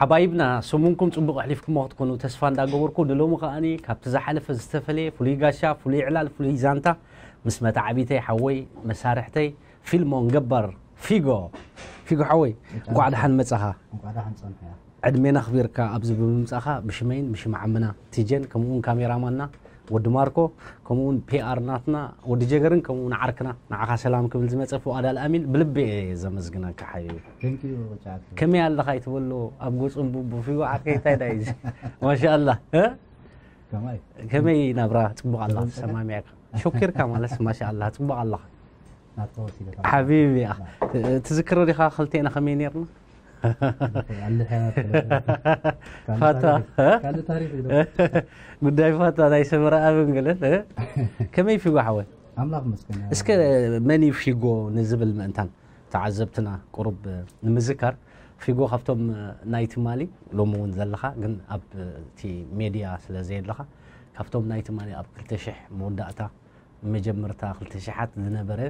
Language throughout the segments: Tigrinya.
ሓባይብና፣ ሰሙንኩም ጽቡቕ ኣሕሊፍኩሞ ክትኮኑ ተስፋ እንዳገበርኩ፣ ንሎሚ ከኣኒ ካብቲ ዝሓለፈ ዝተፈለየ ፍሉይ ጋሻ፣ ፍሉይ ዕላል፣ ፍሉይ ዛንታ ምስ መተዓቢተይ ሓወይ፣ መሳርሕተይ፣ ፊልሞን ገባር፣ ፊጎ። ፊጎ ሓወይ፣ እንቋዕ ደሓን መጻኻ። እንቋዕ ደሓን ጸንሐ። ዕድሜና ኣኽቢርካ ኣብዚ ብምምጻኻ ብሽመይን ብሽም ዓምና ቲጀን፣ ከምኡ እውን ካሜራማንና ወዲ ማርኮ፣ ከምኡ እውን ፒኣር ናትና ወዲ ጀገርን፣ ከምኡ እውን ዓርክና ንዓኻ ሰላም ክብል ዝመጸ ፍቓድ ኣልኣሚን ብልቢ እየ ዘመስግነካ ሓቢቢ። Thank you ጫት። ከመይ ኣለኻ ይትበሎ ኣብ ገጹ እምቡቡ ፊጎ ዓርከይ እንታይ ዳዩ እዚ? ማሻኣላ እ? ከማይ ከመይ ናብራ ጽቡቕ ኣለኻ ተሰማሚዕካ? ሸኪርካ ማለት ማሻኣላ ጽቡቕ ኣለኻ። ናትካ ወሲደ ሓቢቢ ኣ ትዝክሮ ዲኻ ክልቴና ከመይ ነርና? ኣልሐ ፋታ ካልእ ታሪክ እዩ። ጉዳይ ፋታ ናይ ሰመራ ኣብን ገለን እ? ከመይ ፊጎ ሓወይ? ኣምላኽ መስገን። እስከ መን እዩ ፊጎ ንዝብል ምእንታን ተዓዘብትና ቁሩብ ንምዝካር፣ ፊጎ ካብቶም ናይ ትማሊ ሎሚ እውን ዘለኻ ግን ኣብ እቲ ሜድያ ስለ ዘየለኻ፣ ካብቶም ናይ ትማሊ ኣብ ክልተ ሽሕ መወዳእታ መጀመርታ ክልተ ሽሓት ዝነበረ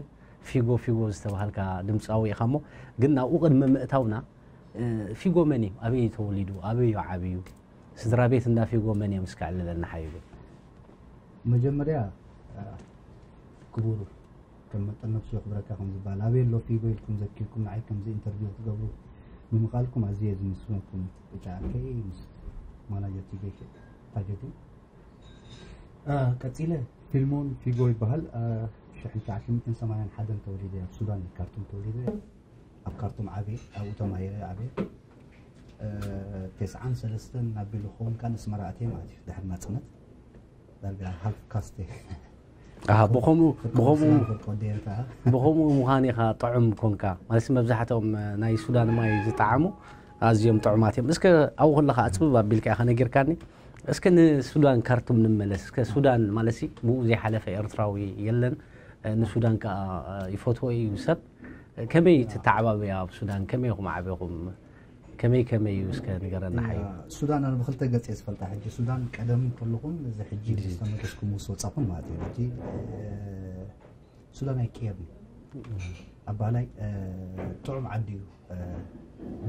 ፊጎ ፊጎ ዝተባሃልካ ድምፃዊ ኢኻ እሞ፣ ግን ናብኡ ቅድሚ ምእታውና እ፣ ፊጎ መን እዩ? ኣበይ እዩ ተወሊዱ? ኣበይ እዩ ዓብዩ? ስድራ ቤት እንዳ ፊጎ መን እዮም? እስከ ዕልለልና ሓቢቢ። መጀመርያ እ፣ ክቡር ከም መጠን ነብሱ የኽብረካ ከም ዝበሃል ኣበይ ኣሎ ፊጎ ኢልኩም ዘኪርኩም ንዓይ ከምዚ ኢንተርቪው ክትገብሩ ብምኻልኩም ኣዝየ ዝምስገንኩም ብጫ ኣርከይ ምስ ማናጀር ቲጀይ ታጀዲን። እ፣ ቀጺለ ፊልሞን ፊጎ ይበሃል። እ፣ ሽሕን ትሽዓተ ሚእትን ሰማንያን ሓደን ተወሊደ ኣብ ሱዳን ካርቱም ተወሊደ። ኣብ ካርቱም ዓብየ ኣብኡ ተማሂረ ዓብየ። እ፣ ተስዓን ሰለስተን ናቢሉ ክኸውን ካን ኣስመራ ኣትየ ማለት እዩ ድሕሪ ናጽነት ዳርጋ ሃልፍ ካስተ ኣሃ፣ ብኸምኡ ብኸምኡ ወደየንታ ብኸምኡ ምዃን ኢኻ ጥዑም ኮንካ ማለት መብዛሕትኦም ናይ ሱዳን ማይ ዝጠዓሙ ኣዝዮም ጥዑማት እዮም። እስከ ኣብኡ ከለኻ ኣፅብብ ኣቢልካ ኢኻ ነጊርካኒ። እስከ ንሱዳን ካርቱም ንመለስ። እስከ ሱዳን ማለት ሲ ብኡ ዘይሓለፈ ኤርትራዊ የለን። ንሱዳን ከዓ ይፈትዎ እዩ ሰብ። ከመይ ትተዓባበያ ኣብ ሱዳን? ከመይ ኢኹም ዓቢኹም? ከመይ ከመይ እዩ እስከ ንገረና ሓዩ። ሱዳን ኣነ ብክልተ ገፅ እየ ዝፈልጣ። ሕጂ ሱዳን ቀደም ከለኹም እዚ ሕጂ ዝተመለስኩም ምስ ወፃኹም ማለት እዩ። ሕጂ ሱዳን ኣይቀየርን። ኣባላይ ጥዑም ዓዲ እዩ።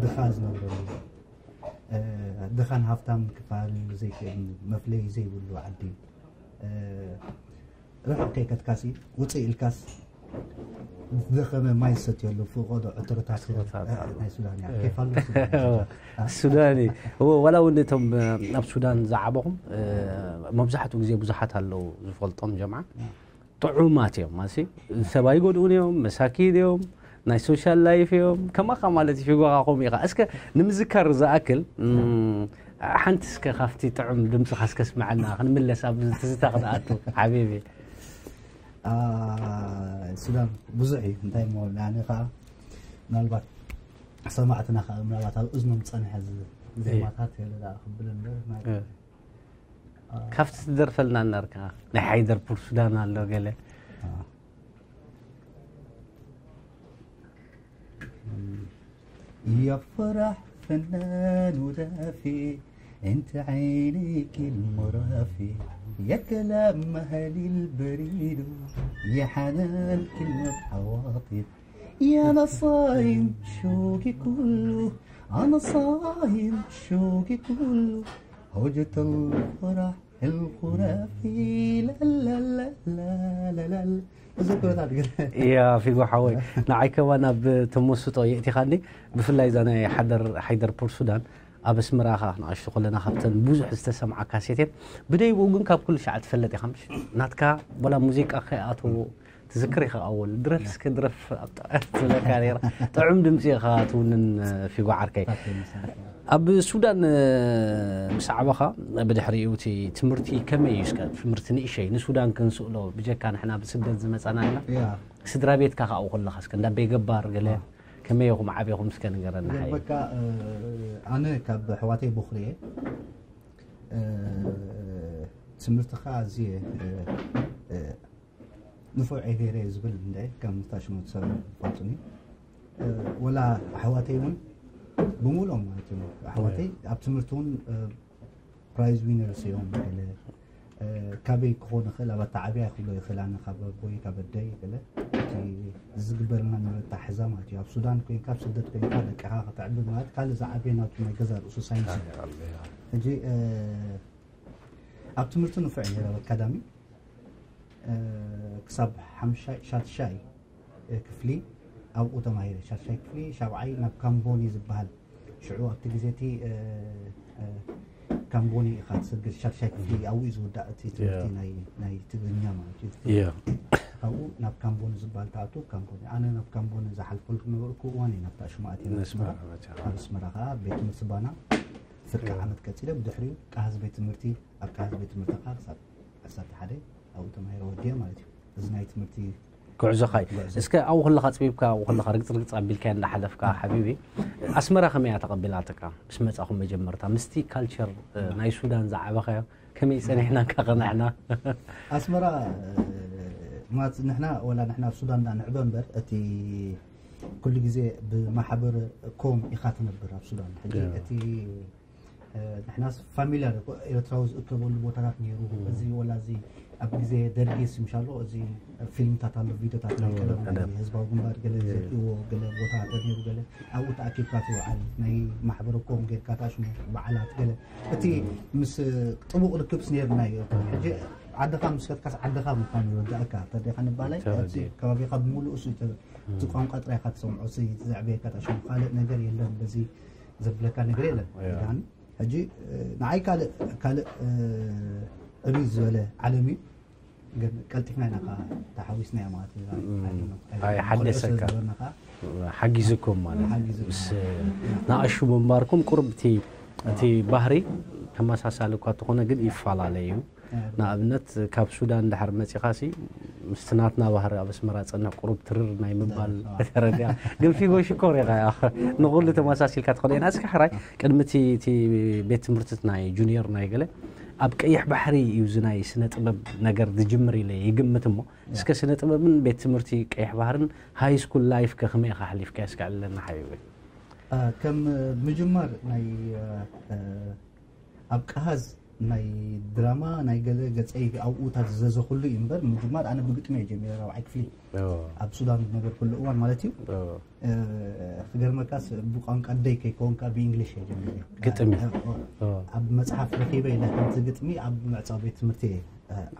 ድኻ ዝነብረሉ ድኻን ሃፍታም ክፋል ዘይክእል መፍለይ ዘይብሉ ዓዲ እዩ። ርሕቕ ከይከድካሲ ውፅእ ኢልካስ ዝደኸመ ማይ ዝሰትየሉ ፍቆዶ ዕትሮታት ዕትሮታት ኣሎ። ናይ ሱዳን እያ። ኬፍ ኣሎ ሱዳን። ሱዳን እዩ። እወ፣ ዋላ እውን እቶም ኣብ ሱዳን ዝዓበኹም መብዛሕትኡ ግዜ ብዙሓት ኣለዉ ዝፈልጦም ጀምዓ ጥዑማት እዮም። ማሲ ሰብ ኣይጎድኡን እዮም፣ መሳኪን እዮም፣ ናይ ሶሻል ላይፍ እዮም። ከማኻ ማለት እዩ። ፊጎኻ ከምኡ ኢኻ። እስከ ንምዝካር ዝኣክል ሓንቲ እስከ ካብቲ ጥዑም ድምፅኻ እስከ ስምዐና ክንምለስ ኣብ ትዝታ ክንኣቱ ሓቢቢ። ሱዳን ብዙሕ እዩ። እንታይ እሞ ንኣነ ከዓ ምናልባት ሰማዕትና ከዓ ምናልባት ኣብ እዝኖም ዝፀንሐ ዜማታት የለ ክብል እምበር ካብቲ ትደርፈልና እናርካ ናይ ሓይደር ፑር ሱዳን ኣሎ ገለ يا فرح فنان ودافي، انت عينيك المرافي، يا كلام مهالي البريد، يا حنان كلمة عواطف، يا نصايم شوقي كله، انا صايم شوقي كله، هوجة الفرح الخرافي لا لا لا لا لا لا لا. እዚ ኩነታት ግን ያ ፊጎ ሓወይ ንዓይ ከማን ኣብ ተመስጦ የእቲኻኒ። ብፍላይ እዛ ናይ ሓደር ሓይደር ፖር ሱዳን ኣብ ኣስመራ ኸዓ ንኣሽቱ ከለና ካብተን ብዙሕ ዝተሰምዓ ካሴት እየን። ብደይብኡ ግን ካብ ኩሉ ሻዕ ትፈለጥ ኢኻ ምሽ ናትካ ወላ ሙዚቃ ከይኣተዎ ትዝክር ኢኻ ኣወል ድረፍ እስከ ድረፍ ኣብ ጥዑም ትብለካ ነይራ። ጥዑም ድምፂ ኢኻ ትውንን ፊጎ ዓርከይ። ኣብ ሱዳን ምስ ዓበኻ ብድሕሪኡ እቲ ትምህርቲ ከመይ እዩ እስከ ትምህርቲ ንእሸይ ንሱዳን ክንስእሎ ብጀካ ንሕና ብስደት ዝመፃና ኢና። ያ ስድራ ቤትካ ከዓ ከለኻ እስከ እንዳበይ ገባር ገለ ከመይ ኢኹም ዓቢኹም እስከ ንገረና ሓየ። በቃ ኣነ ካብ ኣሕዋተይ ቦኽሪ እየ። ትምህርቲ ከዓ ኣዝየ ንፉዕ እየ ገይረ እየ ዝብል እንደ ከም ታሽሞት ሰብ ይፈልጡኒ። ወላ ኣሕዋተይ እውን ብምሉኦም ማለት እዩ ኣሕዋተይ ኣብ ትምህርቲ እውን ፕራይዝ ዊነርስ እዮም ገለ ካበይ ክኾን ይኽእል? ኣብ ኣተዓብያ ክብሎ ይኽእል፣ ኣነ ካብ ኣቦይ ካብ ኣደይ ገለ እቲ ዝግበረልና ነበረ ኣተሓሕዛ ማለት እዩ። ኣብ ሱዳን ኮይንካ ኣብ ስደት ኮይንካ ደቅኻ ከተዕቢ ማለት ካልእ ዝዓበየ ናቱ ናይ ገዛ ርእሱ ሳይንስ እዩ። ሕጂ ኣብ ትምህርቲ ንፉዕ ነይረ ኣብ ኣካዳሚ ክሳብ ሓምሻይ ሻድሻይ ክፍሊ ኣብኡ ተማሂረ። ሻድሻይ ክፍሊ ሻብዓይ ናብ ካምቦኒ ዝበሃል ሽዑ ኣብቲ ግዜ እቲ ካምቦኒ ኢኻ ትሰግር። ሻድሻይ ክፍሊ ኣብኡ እዩ ዝውዳእ እቲ ትምህርቲ ናይ ትግርኛ ማለት እዩ። ካብኡ ናብ ካምቦኒ ዝበሃል ተኣቱ። ካምቦኒ ኣነ ናብ ካምቦኒ ዝሓልፈሉ ነበርኩ እዋን እዩ ናብታ ሽማኣት ኣብ ኣስመራ ከዓ ቤት ትምህርቲ ባና ፍርቂ ዓመት ቀፂለ። ብድሕሪኡ ቃሃዝ ቤት ትምህርቲ ኣብ ቃሃዝ ቤት ትምህርቲ ከዓ ክሳብ ዓሰርተ ሓደ ኣብኡ ተማሂረ ወዲየ ማለት እዩ። እዚ ናይ ትምህርቲ ጉዕዞኻ እዩ። እስከ ኣብኡ ከለኻ ፅቢብካ ኣብኡ ከለኻ ርግፅ ርግፅ ኣቢልካ እንዳሓለፍካ ሓቢቢ ኣስመራ ከመይ እያ ተቐቢላትካ? ምስ መፃኹም መጀመርታ ምስቲ ካልቸር ናይ ሱዳን ዝዓበኻዮ ከመይ ፀኒሕና ከቕንዕና? ኣስመራ ማለት ንሕና ወላ ንሕና ኣብ ሱዳን ዳ ንዕበ እምበር እቲ ኩሉ ግዜ ብማሕበር ኮም ኢኻ ትነብር ኣብ ሱዳን። ሕጂ እቲ ንሕናስ ፋሚልያር እኮ ኤርትራዊ ዝእከበሉ ቦታታት ነይሩ። እዚ ወላ እዚ ኣብ ግዜ ደርጊ ስምሻሎ እዚ ፊልምታት ኣሎ ቪዲዮታት ናይ ቀደም ናይ ህዝባዊ ግንባር ገለ ዘርእዎ ገለ ቦታታት ነይሩ። ገለ ኣብኡ ተኣኪብካ ትውዓል ናይ ማሕበረ ኮም ጌርካ ታሽሙ በዓላት ገለ እቲ ምስ ጥቡቕ ርክብስ ነይርና እዩ። ሕጂ ዓድኻ ምስ ከድካስ ዓድኻ ምዃኑ ይርዳእካ። ተደኻ ንባላይ እቲ ከባቢኻ ብምሉእ እሱ እቲ ቋንቋ ጥራይ ኢኻ ትሰምዖ። ዘዕበየካ ታሽሙ ካልእ ነገር የለን በዚ ዘብለካ ነገር የለን። ሕጂ ንዓይ ካልእ ካልእ ዕብይ ዝበለ ዓለም እዩ። ግን ቀልጢፍና ኢና ከዓ ተሓዊስናዮ ማለት እዩ። ኣይሓደሰካ ሓጊዝኩም ማለት ምስ ንኣሹ ምንባርኩም ቁርብ እቲ እቲ ባህሪ ተመሳሳሊ እኳ ተኾነ ግን ይፈላለ እዩ። ንኣብነት ካብ ሱዳን ድሓር መፂኻሲ ምስቲ ናትና ባህሪ ኣብ ኣስመራ ፀንሕ ቁሩብ ትርር ናይ ምባል ተረዲኣ ግን ፊጎ ሽኮር ኢኻ ንኩሉ ተመሳሲልካ ትኽእል ኢና። እስኪ ሕራይ ቅድሚ እቲ ቤት ትምህርቲ ናይ ጁኒየር ናይ ገለ ኣብ ቀይሕ ባሕሪ እዩ እዚ ናይ ስነ ጥበብ ነገር ዝጅምር ኢለ ይግምት እሞ እስከ ስነ ጥበብን ቤት ትምህርቲ ቀይሕ ባህርን ሃይ ስኩል ላይፍ ከ ከመይ ኢኻ ኣሕሊፍካ እስኪ ዕልለና ሓቢበይ። ከም ምጅማር ናይ ኣብ ቀሃዝ ናይ ድራማ ናይ ገለ ገፀይ ኣብኡታት ዝዘዘኹሉ እዩ እምበር ምጅማር ኣነ ብግጥሚ እየ ጀሚረ ራብዓይ ክፍሊ ኣብ ሱዳን ዝነበርኩሉ እዋን ማለት እዩ። ክገርመካስ ብቋንቋ ኣደይ ከይከውንካ ብእንግሊሽ እየ ጀሚረ። ግጥሚ ኣብ መፅሓፍ ረኪበ ኢለ ከምቲ ግጥሚ ኣብ መዕፃው ቤት ትምህርቲ እየ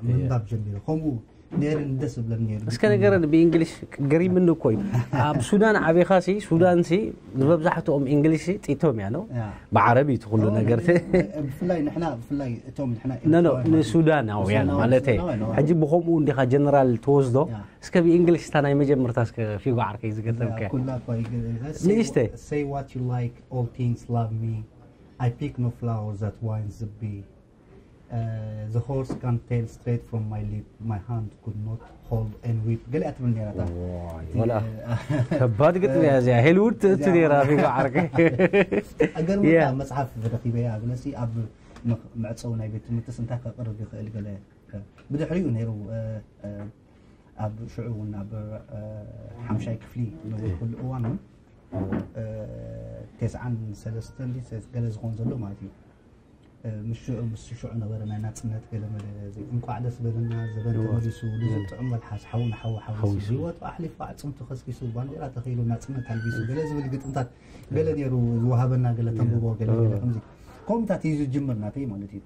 ምንባብ ጀሚረ። ከምኡ ነይሩ ደስ ዝብለኒ ነይሩ። እስከ ንገረኒ ብእንግሊሽ ገሪምኒ እኮ እዩ። ኣብ ሱዳን ዓቢኻሲ ሱዳንሲ ንመብዛሕትኦም እንግሊሽ ጢቶም እያ ነው ብዓረብ እዩ ትኩሉ ነገር ብፍላይ ንሕና ብፍላይ እቶም ንሕና ኖ ኖ ንሱዳናውያን ማለት ሕጂ ብከምኡ እንዲኻ ጀነራል ትወስዶ እስከ ብእንግሊሽ እታ ናይ መጀመርታ እስከ ፊጎ ዓርከይ ዝገጠምከ ንእሽተ say what you like all things love me I pick no flower that winds be Uh, the horse can tell straight from my lip my hand could not hold and whip ገለ እያ ትብል ነራታ ወላ ከባድ ግጥሚ እያ እዚኣ ሄልውድ ትእቱ ነራ ፊጎ ዓርከይ ኣገርመካ መፅሓፍ ረኪበያ ብለሲ ኣብ መዕፀዊ ናይ ቤት ትምህርትስ እንታይ ከቅርብ ይኽእል ገለ ብድሕሪኡ ነይሩ ኣብ ሽዑ እውን ኣብ ሓምሻይ ክፍሊ ነበርኩሉ እዋን እውን ተስዓን ሰለስተን ገለ ዝኾን ዘሎ ማለት እዩ። ምስ ሽዑ ምስ ሽዑ ነበረ ናይ ናጽነት ገለ መለ እንቋዕ ደስ በለና ዘበን ተመሊሱ ልዙብ ጥዑም መልሓስ ሓው ንሓው ሓዊሱ ህይወቱ ኣሕሊፉ ኣዕጽምቱ ከስኪሱ ባንዴራ ተኺሉ ናጽነት ኣልቢሱ ገለ ዝብል ግጥምታት ገለ ነይሩ ዝወሃበና ገለ ተንብቦ ገለ ገለ ከምዚ ከምታት እዩ ዝጅምር ናተይ ማለት እዩ።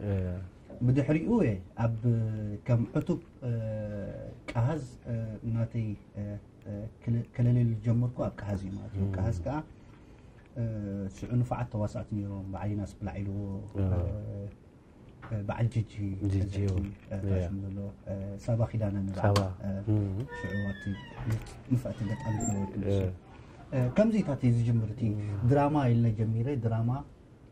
ብድሕሪኡ እየ ኣብ ከም ዕቱብ ቀሃዝ ናተይ ከለልየሉ ዝጀመርኩ ኣብ ቀሃዝ እዩ ማለት እዩ። ቀሃዝ ከዓ ሽዑ ንፉዓት ተዋሳእቲ ነይሮም። በዓል ዮናስ ብላዕ ኢልዎ፣ በዓል ጂጂ ጂጂ፣ እ፣ ታሽሙ ዘሎ፣ እ፣ ሳባ ኪዳነ ንባዕ፣ ሳባ። እ፣ እም። ሽዑ ኣብቲ ንፍዕቲ ገጣሚት ነበርኩ ንሱ። እ። እ፣ ከምዚታት እዩ ዝጅምር እቲ ድራማ ኢልና ጀሚረ። ድራማ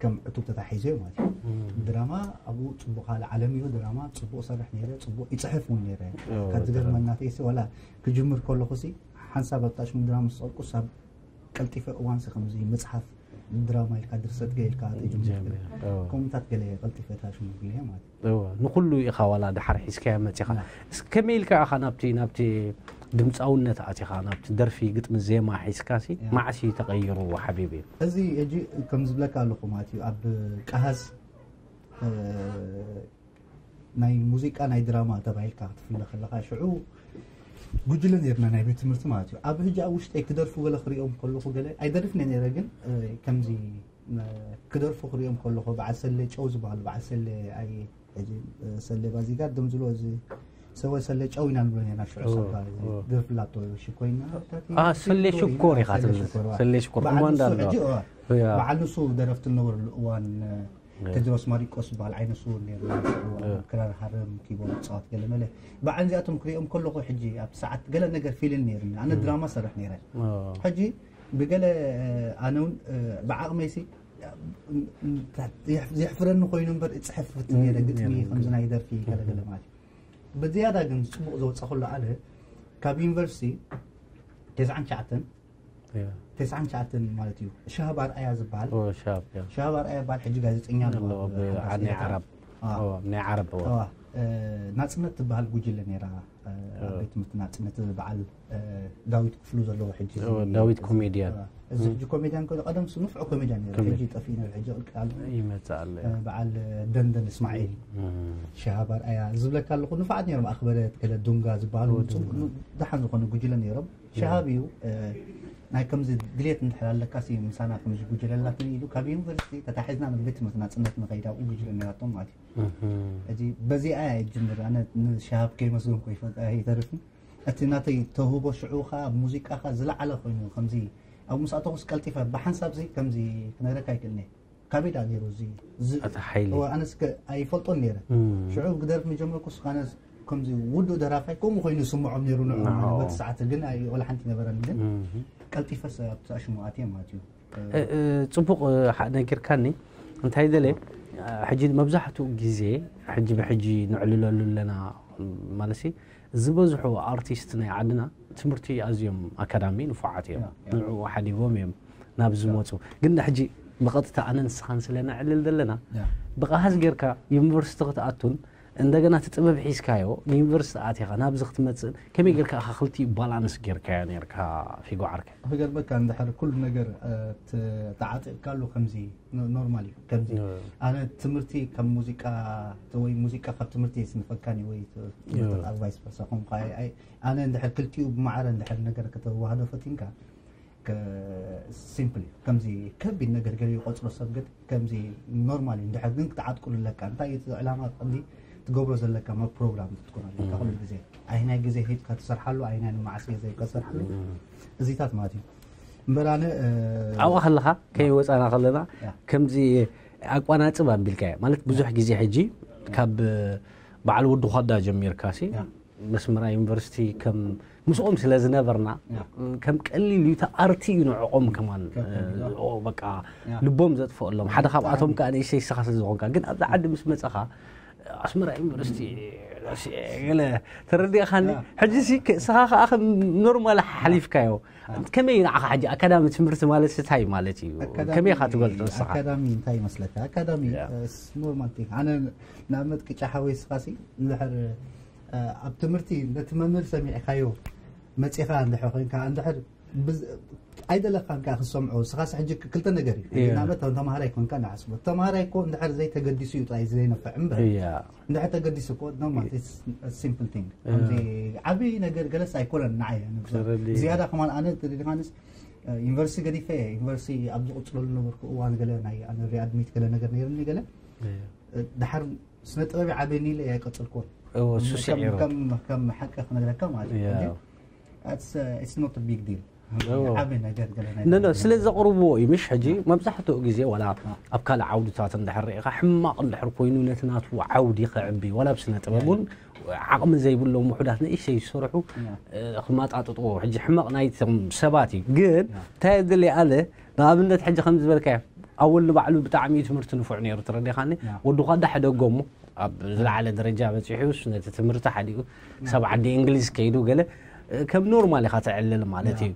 ከም ዕቱብ ተታሒዙ እዩ ማለት እዩ። ድራማ ኣብኡ ጽቡቕ ካልእ ዓለም እዩ። ድራማ ጽቡቕ ሰርሕ ነይረ፣ ጽቡቕ ይጽሕፍ እውን ነይረ። ኦ፣ ካብ ዝገርመና ተይሲ ዋላ ክጅምር ከለኹ ሲ ሓንሳብ ኣብታ ሽሙ ድራማ ምስ ጸልቁ ሳብ ቀልጢፈ እዋን ሲ ከምዚ ምጽሓፍ ድራማ ኢልካ ድርሰት ገይርካ ተጅምር ጀሚረ። ኦ። ከምታት ገለ ቀልጢፈ እታ ሽሙ ግልያ ማለት እዩ። እወ፣ ንኹሉ ኢኻ ዋላ ድሓር ሒዝካያ መጺኻ። ያ። እስኪ ከመይ ኢልካ ኢኻ ናብቲ ናብቲ ድምጻውነት ኣቲኻ ናብቲ ደርፊ ግጥሚ ዜማ ሒዝካሲ ያ። መዓስ እዩ ተቐይሩ ሓቢቢ? እዚ ሕጂ ከም ዝብለካ ኣለኹ ማለት እዩ ኣብ ቀሃዝ እ፣ ናይ ሙዚቃ ናይ ድራማ ተባሂልካ ክትፍለ ከለካ ሽዑ ጉጅለ ነርና ናይ ቤት ትምህርቲ ማለት እዩ። ኣብ ሕጂ ኣብ ውሽጠይ ክደርፉ ገለ ክሪኦም ከለኹ ገለ ኣይደርፍን እየ ነረ፣ ግን ከምዚ ክደርፉ ክሪኦም ከለኹ በዓል ሰለ ጨው ዝበሃሉ በዓል ሰለ ኣይ ሰለ ባዚጋር ደምዝሎ እዚ ሰወ ሰለ ጨው ኢና ንብሎ ነርና ሽዑ ሳባ። ደርፊ ላቶ ሽኮይና ሰሌ ሽኮር ኢኻ ትብል። ሰሌ ሽኮር እሞ እንዳሎ በዓል ንሱ ደረፍቲ ነበርሉ እዋን። ተድሮስ ማሪቆስ ዝበሃል ዓይነ ስውር ነይሩ። ክራር ሃረም ኪቦርድ ፃወት ገለመለ። በዓል እዚኣቶም ክሪኦም ከለኹ ሕጂ ኣብ ሰዓት ገለ ነገር ፊልን ነይሩኒ። ኣነ ድራማ ሰርሕ ነይረ። ሕጂ ብገለ ኣነ እውን ብዓቕመይሲ የሕፍረኒ ኮይኑ እምበር እፅሕፍ ፍትን ነይረ ግጥሚ ከምዚ ናይ ደርፊ ገለገለ ማለት እዩ። ብዝያዳ ግን ፅቡቕ ዘውፀኹሉ ኣነ ካብ ዩኒቨርሲቲ ተስዓን ትሽዓተን ተስዓን ትሽዓተን ማለት እዩ። ሸሃብ ኣርኣያ ዝበሃል ሸሃብ ኣርኣያ ዝበሃል ሕጂ ጋዜጠኛ ኣሎ። ናይ ዓረብ ናይ ዓረብ ናፅነት ትበሃል ጉጅለ ነይራ። ኣብ ቤት ትምህርቲ ናፅነት በዓል ዳዊት ክፍሉ ዘለዎ ሕጂ ዳዊት ኮሜድያን እዚ ሕጂ ኮሜድያን ኮይኑ ቀደም ንፍዑ ኮሜድያን ነይሩ። ሕጂ ጠፊኡ ነይሩ። ሕጂ ቅልቅል ኣሎ። ይመፅእ ኣሎ። በዓል ደንደን እስማዒል ሸሃብ ኣርኣያ ዝብለካ ኣለኹ። ንፋዓት ነይሮም ኣኽበረት ገለ ዱንጋ ዝበሃሉ ደሓን ዝኾነ ጉጅለ ነይሮም። ሸሃብ እዩ ናይ ከምዚ ድሌት እንድሕር ኣለካ ሲ ምሳና ከምዚ ጉጅለ ኣላትኒ ኢሉ ካብ ዩኒቨርሲቲ ተታሒዝና ናብ ቤት ትምህርቲ ናፅነት ንኸይድ ኣብኡ ጉጅለ ነይራቶም ማለት እዩ። እዚ በዚኣ እያ ጅምር። ኣነ ንሸሃብ ከይመስገንኩ ይፈልጥ ኣይተርፍን። እቲ ናተይ ተውህቦ ሽዑ ኸዓ ኣብ ሙዚቃ ኸዓ ዝለዓለ ኮይኑ ከምዚ ኣብ ምስ ኣተኹስ ቀልጢፈ ብሓንሳብ ዚ ከምዚ ክነግረካ ኣይክእልን እየ። ካበይ ደኣ ነይሩ እዚ ዝ- እቲ ሓይሊ እዋ ኣነስ ከ ኣይፈልጦን ነይረ። ሽዑ ክደርፍ ምጀመርኩስ ኣነስ ከምዚ ውዱእ ደራፋይ ከምኡ ኮይኑ ይስምዖም ነይሩ ንዕኦም። ኣነ በቲ ሰዓት ግን ኣይ- ወላ ሓንቲ ነበረን ግን ቀልጢፈስ ኣብቲ ኣሽሙ ኣትየ ማለት እዩ። ጽቡቕ ሓ- ነጊርካኒ። እንታይ ደለ ሕጂ መብዛሕትኡ ግዜ ሕጂ ብሕጂ ንዕልለሉ ኣለና ማለት ሲ ዝበዝሑ ኣርቲስት ናይ ዓድና ትምህርቲ ኣዝዮም ኣካዳሚ ንፉዓት እዮም። ንዕኡ ሓሊቦም እዮም ናብ ዝመፁ። ግን ሕጂ ብቐጥታ ኣነ ንስኻን ስለ ነዕልል ዘለና ብቐሃዝ ጌርካ ዩኒቨርሲቲ ክትኣቱን እንደገና እቲ ጥበብ ሒዝካዮ ንዩኒቨርሲቲ ኣቲኻ ናብዚ ክትመፅእን ከመይ ጌርካ ኢኻ ክልቲኡ ባላንስ ጌርካዮ ኔርካ ፊጎ ዓርከይ? ክገርመካ እንድሕር ኩሉ ነገር ተዓጢቕካሉ ከምዚ ኖርማል እዩ። ከምዚ ኣነ ትምህርቲ ካብ ሙዚቃ ወይ ሙዚቃ ካብ ትምህርቲ የስንፈካኒ ወይ ቫይስ ቨርሳ ኮንካ ኣነ እንድሕር ክልቲኡ ብማዕረ እንድሕር ነገር ከተዋህዶ ፈቲንካ ሲምፕል እዩ። ከምዚ ከቢድ ነገር ገለ ይቆፅሮ ሰብ ግን ከምዚ ኖርማል እዩ። እንድሕር ግን ክትዓጥቅሉ ኣለካ እንታይ እዩ እቲ ዕላማ ቀንዲ ትገብሮ ዘለካ ማ ፕሮግራም ክትኮን ኣለካ ኩሉ ግዜ ኣይናይ ግዜ ሂብካ ትሰርሓሉ ኣይናይ ንመዓስ ግዜ ሂብካ ትሰርሓሉ እዚታት ማለት እዩ። እምበር ኣነ ኣብኡ ከለኻ ከይወፃና ከለና ከምዚ ኣቋናፅብ ኣቢልካዮ ማለት ብዙሕ ግዜ ሕጂ ካብ በዓል ወዲ ኳዳ ጀሚርካ ሲ መስመራ ዩኒቨርሲቲ ከም ምስኦም ስለ ዝነበርና ከም ቀሊል እዩ ተኣርቲ እዩ ንዕኦም ከማን በቃ ልቦም ዘጥፍኣሎም ሓደ ካብኣቶም ከዓ ንእሽተይ ስኻ ስለ ዝኾንካ ግን ኣብዚ ዓዲ ምስ መፀኻ ኣስመራ ዩኒቨርሲቲ ገለ ተረዲእኻኒ ሕጂ ሲ ስኻ ከዓ ከም ኖርማል ሓሊፍካዮ ከመይ ንዓኻ ሕጂ ኣካዳሚ ትምህርቲ ማለት እንታይ ማለት እዩ ከመይ ኢኻ ትገልጦ ንስኻ ኣካዳሚ እንታይ ይመስለካ ኣካዳሚ ኖርማል ቲንግ ኣነ ንኣብነት ቅጫ ሓወይ ስኻሲ እንድሕር ኣብ ትምህርቲ ነቲ መምህር ሰሚዕካዮ መፂኻ እንድሕር ኮይንካ እንድሕር ኣይደለካን ከዓ ክሰምዖ ስኻስ ሕጂ ክልተ ነገር እዩ ናመት ተምሃራይ ኮንካ ንሓስቦ ተምሃራይ እኮ እንድሕር ዘይተገዲሱ እዩ ጥራይ ዘይነፍዕ እምበር እንድሕር ተገዲሱ እኮ ኖርማል ሲምፕል ቲንግ ዓብዪ ነገር ገለስ ኣይኮነን ንዓይ ዝያዳ ከማን ኣነ ተደሊኻንስ ዩኒቨርሲቲ ገዲፈ ዩኒቨርሲቲ ኣብ ዝቕፅለሉ ነበርኩ እዋን ገለ ናይ ኣነ ሪኣድሚት ገለ ነገር ነይርኒ ገለ ድሓር ስነ ጥበብ ዓበኒ ኢለ ኣይቀፅልኩዎን ከም ሓቂ ክነግረካ ማለት እዩ ኖት ቢግ ዲል ዓቢ ነገር ገለ ናይ ኖ ስለ ዘቕርብዎ እዩ ምሽ ሕጂ መብዛሕትኡ ግዜ ዋላ ኣብ ካልእ ዓውድታት እንድሕር ርኢኻ ሕማቕ እንድሕር ኮይኑ ነቲ ናቱ ዓውዲ ከዕቢ ዋላ ኣብ ስነ ጥበብ እውን ዓቕሚ ዘይብሎም ውሑዳት ንእሽተይ ዝሰርሑ ክመጣጥጥዎ ሕጂ ሕማቕ ናይቶም ሰባት እዩ ግን እንታይ የድሊ ኣለ ንኣብነት ሕጂ ከም ዝበልካዮ ኣወል ንባዕሉ ብጣዕሚ እዩ ትምህርቲ ንፉዕ ነይሩ ተረዲኻኒ ወዲ ኳዳ ሕደጎ እሞ ኣብ ዝለዓለ ደረጃ በፂሑ ነቲ ትምህርቲ ሓዲኡ ክሳብ ዓዲ እንግሊዝ ከይዱ ገለ ከም ኖርማል ኢኻ ተዕልል ማለት እዩ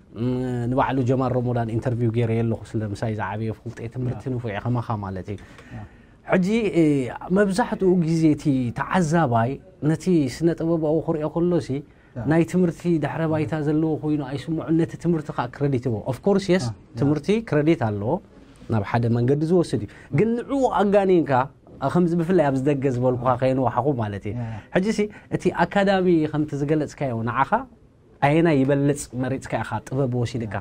ንባዕሉ ጀማል ረሞዳን ኢንተርቪው ገይረ የለኹ ስለ ምሳይ ዝዓበየ ፍልጠይ ትምህርቲ ንፉዕ ከማኻ ማለት እዩ ሕጂ መብዛሕትኡ ግዜ እቲ ተዓዛባይ ነቲ ስነ ጥበባዊ ክሪኦ ከሎ ሲ ናይ ትምህርቲ ድሕረ ባይታ ዘለዎ ኮይኑ ኣይስምዑን ነቲ ትምህርቲ ከዓ ክረዲት ይቦ ኦፍኮርስ የስ ትምህርቲ ክረዲት ኣለዎ ናብ ሓደ መንገዲ ዝወስድ እዩ ግን ንዕኡ ኣጋኒንካ ከምዚ ብፍላይ ኣብዚ ደገ ዝበልኩኻ ከየንዋሓኹ ማለት እዩ። ሕጂ ሲ እቲ ኣካዳሚ ከምቲ ዝገለጽካዮ ንዓኻ ኣየናይ ይበልጽ መሪጽካ ኢኻ ጥበብ ወሲድካ?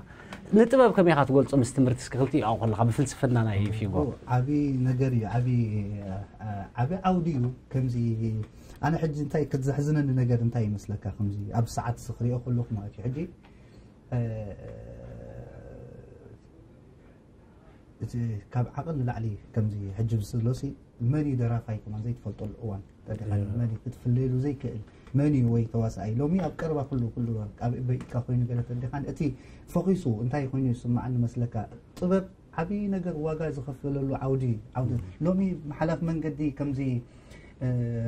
ንጥበብ ከመይ ኢኻ ትገልጾ ምስ ትምህርቲ እስኪ ክልቲኡ ኣብኡ ከለኻ ብፍልስፍና ናይ ፊጎ? ዓቢ ነገር እዩ። ዓቢ ዓቢ ዓውዲ እዩ። ከምዚ ኣነ ሕጂ እንታይ ክትዘሕዝነኒ ነገር እንታይ ይመስለካ? ከምዚ ኣብ ሰዓት ስኽሪኦ ከለኹ ማለት እዩ። ሕጂ እቲ ካብ ዓቕን ንላዕሊ ከምዚ ሕጂ ዝስሎሲ መን እዩ ደራፋይ ከማን ዘይትፈልጠሉ እዋን ተደኻ መን እዩ ክትፍለየሉ ዘይክእል መን እዩ ወይ ተዋሳኣይ ሎሚ ኣብ ቀረባ ኩሉ ኩሉ ኣብ ኢድካ ኮይኑ ገለ ተደኻን እቲ ፈኺሱ እንታይ ኮይኑ ይስማዓኒ መስለካ ጥበብ ዓቢ ነገር ዋጋ ዝኸፈለሉ ዓውዲ ዓውዲ ሎሚ መሓላፍ መንገዲ ከምዚ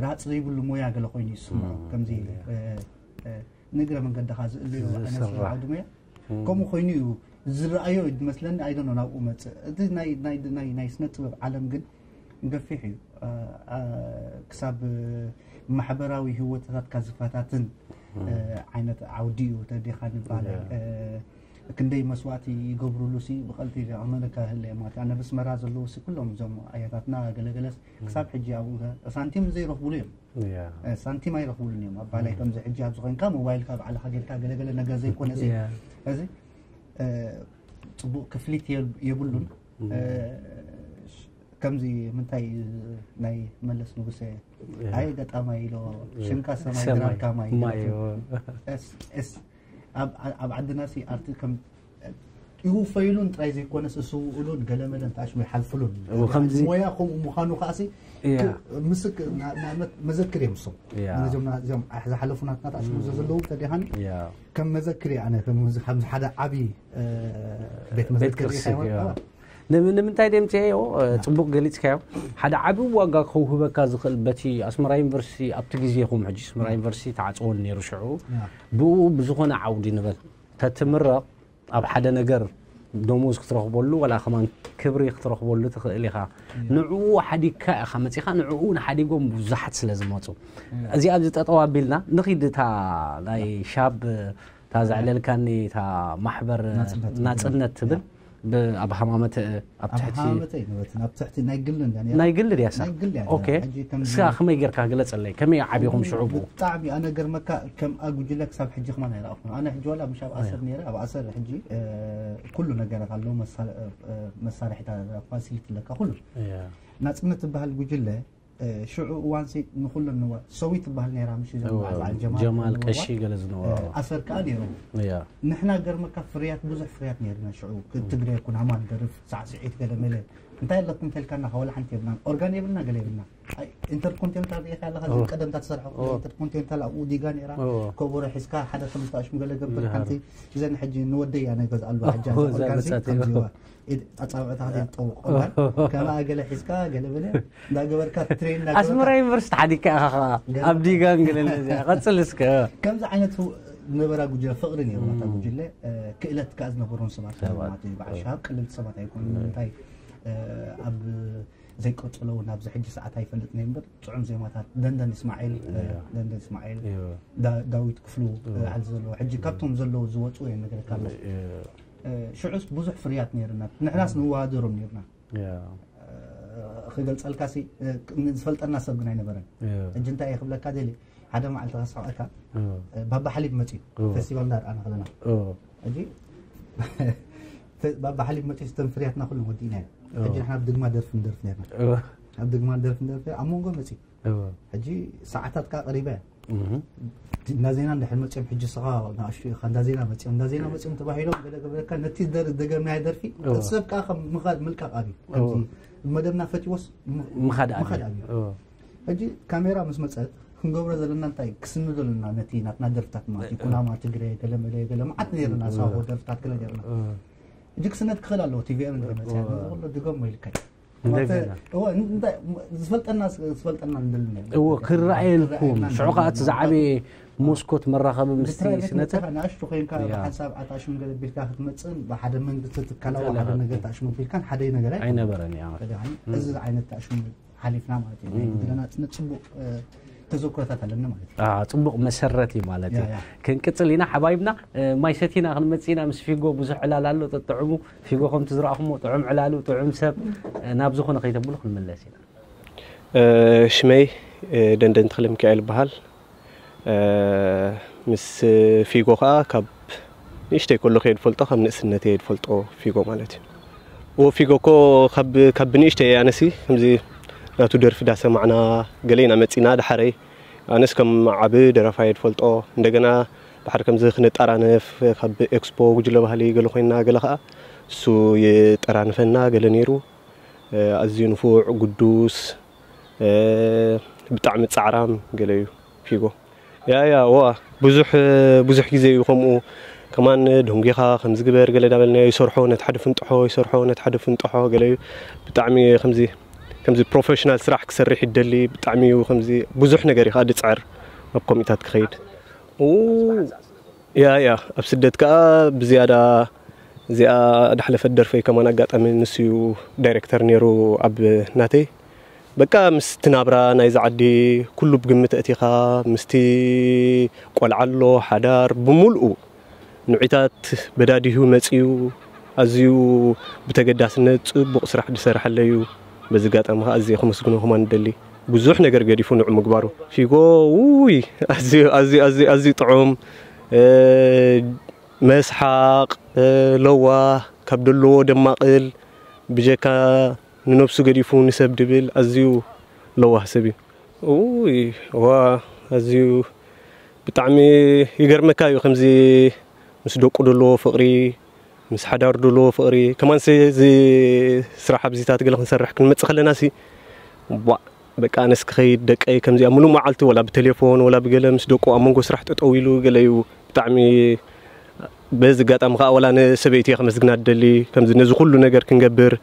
ራጽ ዘይብሉ ሞያ ገለ ኮይኑ ይስምዖ ከምዚ ንእግረ መንገድኻ ዝእልዮ ዓይነት ዓውዲ ሞያ ከምኡ ኮይኑ እዩ ዝረኣዮ እዩ ዝመስለኒ። ኣይደኖ ናብኡ መፅእ እቲ ናይ ናይ ናይ ናይ ስነ ጥበብ ዓለም ግን ገፊሕ እዩ። ክሳብ ማሕበራዊ ህይወትታትካ ዝፈታትን ዓይነት ዓውዲ እዩ ተዲኻ ንባለ ክንደይ መስዋእቲ ይገብሩሉ ሲ ብቐልቲ ኣመለካ ህለ ማለት ኣነ ብስመራ ዘለዉ ሲ ኩሎም እዞም ኣያታትና ገለገለስ ክሳብ ሕጂ ኣብኡ ሳንቲም ዘይረኽቡሉ እዮም። ሳንቲም ኣይረኽቡሉን እዮም ኣባላይ ከምዚ ሕጂ ኣብዚ ኮይንካ ሞባይልካ ባዕልካ ጌርካ ገለገለ ነገር ዘይኮነ እዚ እዚ ፅቡቅ ክፍሊት የብሉን። ከምዚ ምንታይ ናይ መለስ ንጉሰ ኣይ ገጣማይ ኢሎ ሽምካ ሰማይ ድራርካ ማይ ኣብ ዓድና ሲ ኣርቲ ከም ይውፈይሉን ጥራይ ዘይኮነስ እስውእሉን ገለመለን ተኣሽሙ ይሓልፍሉን ከምዚ ሞያ ከምኡ ምዃኑ ከዓሲ ምስክ መዘክር እዮም እሶም እዞም ዝሓለፉ ናትና ተኣሽሙ ዘለዉ ተዲኻን ከም መዘክር ኣነ ከምዚ ሓደ ዓብዪ ቤት መዘክር ንምንታይ ደምፅዮ ፅቡቅ ገሊፅካዮ ሓደ ዓቢ ዋጋ ከውህበካ ዝኽእል በቲ ኣስመራ ዩኒቨርሲቲ ኣብቲ ግዜኹም ሕጂ ኣስመራ ዩኒቨርሲቲ ተዓፅወን ነይሩ ሽዑ ብኡ ብዝኾነ ዓውዲ ንበል ተትምረቕ ኣብ ሓደ ነገር ደሞዝ ክትረኽበሉ ወላ ከማን ክብሪ ክትረኽበሉ ትኽእል ኢኻ ንዕኡ ሓዲግካ ኢኻ መፂኻ ንዕኡ ንሓዲጎም ብዙሓት ስለ ዝመፁ እዚ ኣብዚ ጠጠው ኣቢልና ንኺድ እታ ናይ ሻብ እታ ዘዕለልካኒ እታ ማሕበር ናፅነት ትብል ኣብ ሃማመተ ኣብ ትሕቲ ናይ ግሊ ድያሳ እስካ ከመይ ጌርካ ግለፀለይ ከመይ ዓቢኹም ሽዑ ብኡ ብጣዕሚ ኣነ ገርመካ ከም ኣጉጅለ ክሳብ ሕጂ ከማን ኣይረኣኹ ኣነ ሕጂ ዋላ ምሽ ኣብ ኣሰር ነረ ኣብ ኣሰር ሕጂ ኩሉ ነገራት ኣለዉ መሳርሒታት ፋሲሊቲ ኣለካ ኩሉ ናፅነት ትበሃል ጉጅለ ሽዑ እዋንሲ ንኩለን ንዋ ሰዊት ትበሃል ነራ ምሽ ጀማል ቀሺ ገለ ዝነበሩ ኣሰር ከዓ ነይሩ ንሕና ገርመካ ፍርያት ብዙሕ ፍርያት ነርና ሽዑ ትግረ ኩን ሃማን ደርፍ ሳዕስዒት ገለ መለ እንታይ ኣለኩም ተልካና ከወላ ሓንቲ የብልናን ኦርጋን የብልና ገለ የብልና ኢንተርኮንቲኔንታል ሪኢኻ ኣለኻ ቀደምታ ትሰርሖ ኢንተርኮንቲኔንታል ኣብኡ ዲጋ ነራ ከበሮ ሒዝካ ሓደ ክልተ ኣሽሙ ገለ ገብር ሓንቲ እዘን ሕጂ ንወደይ ኣነ ገዝኣሉ ሓጃ ኦርጋን ሲ ከምዚዋ ኣጻብዕታ ክትጠውቆ ከማ ገለ ሒዝካ ገለ በለ እንዳገበርካ ትሬን ኣስመራ ዩኒቨርሲቲ ሓዲካ ኢኻ ከዓ ኣብ ዲጋን ገለ ነዚኣ ቀፅል እስከ ከምዚ ዓይነት ነበራ ጉጅለ ፍቕሪ ነይሩ ናታ ጉጅለ ክእለት ከዓ ዝነበሮም ሰባት ማለት እዩ በዓል ሻሃብ ቀለልቲ ሰባት ኣይኮኑ ንምንታይ ኣብ ዘይቀፅሎ እውን ኣብዚ ሕጂ ሰዓት ኣይፈልጥን እየ እምበር ጥዑም ዜማታት ደንደን እስማዒል ደንደን እስማዒል ዳዊት ክፍሉ ዓሊ ዘለዎ ሕጂ ካብቶም ዘለዉ ዝወፁ እዮም ነገረካ ኣለኹ ሽዑስ ብዙሕ ፍርያት ነይርና ንሕናስ ንወዳደሮም ነይርና ክገልፀልካ ሲ ዝፈልጠና ሰብ ግን ኣይነበረን ሕጂ እንታይ እየ ክብለካ ደሊ ሓደ መዓልቲ ከስሕቀካ ባባ ሓሊብ መፅዩ ፌስቲቫል እንዳርኣና ከለና ሕጂ ባባ ሓሊብ መፅዩ ዝተን ፍርያትና ኩሉ ወዲእና ሕጂ ንሕና ኣብ ድግማ ደርፊ ንደርፍ ነርና ኣብ ድግማ ደርፊ ንደርፍ ኣብ መንጎ መፅዩ ሕጂ ሰዓታት ከዓ ቀሪባ እያ እንዳ ዜና እንድሕር መፅኦም ሕጂ ስኻ ንኣሽቱ ኢኻ እንዳ ዜና መፅኦም እንዳ ዜና መፅኦም ተባሂሎም ገለ ገበረካ ነቲ ዝደገምናዮ ደርፊ እቲ ሰብ ከዓ ከም ምኻድ ምልቃቕ ኣብዩ ከምዚ መደብና ፈትዎስ ምኻድ ኣብዩ ሕጂ ካሜራ ምስ መፀት ክንገብሮ ዘለና እንታይ ክስንዶ ኣለና ነቲ ናትና ደርፍታት ማለት እዩ ኩናማ ትግረ ገለመለ ገለ መዓት ነርና ሳሆ ደርፍታት ገለ ነርና ሕጂ ክስነት ክኽእል ኣለዎ ቲቪኤም እንድሕር መፅያ ድገሞ ኢልካ ዝፈልጠና ዝፈልጠና ንደሊ እዎ ክረኣየልኩም ሽዑ ከዓ እቲ ዝዓበየ መስኮት መራኸቢ ምስቲ ስነጥር ንኣሽቱ ኮይንካ ሓንሳብ ኣታሽም ገለ ቢልካ ክትመፅእን ብሓደ መንግስቲ ትካላዊ ሓደ ነገር ታሽሙ ቢልካን ሓደ ነገር ኣይነበረን እዚ ዓይነት ታሽሙ ሓሊፍና ማለት እዩ ናይ ጉጅለና ጽቡቅ ተዘክሮታት ኣለና ማለት እዩ። ጽቡቅ መሰረት እዩ ማለት እዩ። ክንቅጽል ኢና ሓባይብና ማይ ሰቲና ክንመጽእ ኢና ምስ ፊጎ ብዙሕ ዕላል ኣሎ ጠጥዕሙ ፊጎ ከምቲ ዝረኣኹሞ ጥዑም ዕላሉ ጥዑም ሰብ ናብ ዝኾነ ከይተብሉ ክንምለስ ኢና። ሽመይ ደንደን ተኽለ ሚካኤል ይበሃል። ምስ ፊጎ ከዓ ካብ ንእሽተይ ከሎ ከየድ ፈልጦ፣ ካብ ንእስነት የድ ፈልጦ ፊጎ ማለት እዩ። ዎ ፊጎ እኮ ካብ ካብ ብንእሽተይ ኣነሲ ከምዚ ናቱ ደርፊ ዳሰማዕና ገለ ኢና መፂና። ዳሓረይ ኣነስ ከም ዓብ ደረፋ የድ ፈልጦ፣ እንደገና ዳሓር ከምዚ ክነጠራነፍ ካብ ኤክስፖ ጉጅለ ባህሊ ገለ ኮይና፣ ገለ ከዓ እሱ የጠራንፈና ገለ ነይሩ። ኣዝዩ ንፉዕ፣ ግዱስ፣ ብጣዕሚ ፃዕራም ገለ እዩ ፊጎ። ያ ያ ዋ ብዙሕ ብዙሕ ግዜ እዩ ከምኡ ከማን ደንጊኻ ከምዚ ግበር ገለ ዳበልና ይሰርሖ፣ ነቲ ሓደ ፍንጥሖ ይሰርሖ፣ ነቲ ሓደ ፍንጥሖ ገለ እዩ። ብጣዕሚ ከምዚ ከምዚ ፕሮፌሽናል ስራሕ ክሰርሕ ይደሊ። ብጣዕሚ እዩ ከምዚ ብዙሕ ነገር እዩ ከዓ ድፅዕር ኣብ ኮሚታት ክኸይድ። ያ ያ ኣብ ስደት ከዓ ብዝያዳ እዚኣ ዳሕለፈት ደርፈይ ከማን ኣጋጣሚ ንሱ እዩ ዳይሬክተር ነይሩ ኣብ ናተይ። በቃ ምስቲ ናብራ ናይዚ ዓዲ ኩሉ ብግምት ኣእቲኻ፣ ምስቲ ቆልዓ ኣሎ ሓዳር ብምልኡ ንዒታት በዳዲሁ መፅዩ። ኣዝዩ ብተገዳስነት ፅቡቕ ስራሕ ዝሰርሐለይ እዩ። በዚ ኣጋጣሚ ከዓ ኣዝየ ከመስግኖ ከማን እደሊ። ብዙሕ ነገር ገዲፉ ንዑ ምግባሩ። ፊጎ ውይ ኣዝዩ ኣዝዩ ኣዝዩ ኣዝዩ ጥዑም፣ መስሓቕ፣ ለዋህ፣ ካብ ደለዎ ደማቕል፣ ብጀካ ንነብሱ ገዲፉ ንሰብ ድብል ኣዝዩ ለዋህ ሰብ እዩ። ውይ ዋ ኣዝዩ ብጣዕሚ ይገርመካ እዩ። ከምዚ ምስ ደቁ ደለዎ ፍቕሪ፣ ምስ ሓዳሩ ደለዎ ፍቕሪ ከማን እዚ ስራሕ ኣብዚታት ገለ ክንሰርሕ ክንመጽእ ከለና ሲ ቧ በቃ ኣነስ ክኸይድ ደቀይ ከምዚኣ ምሉእ መዓልቲ ወላ ብቴሌፎን ወላ ብገለ ምስ ደቁ ኣብ መንጎ ስራሕ ጠጠው ኢሉ ገለ እዩ። ብጣዕሚ በዚ ኣጋጣሚ ከዓ ወላ ንሰበይቲ እየ ከመስግና ደሊ ከምዚ ነዚ ኩሉ ነገር ክንገብር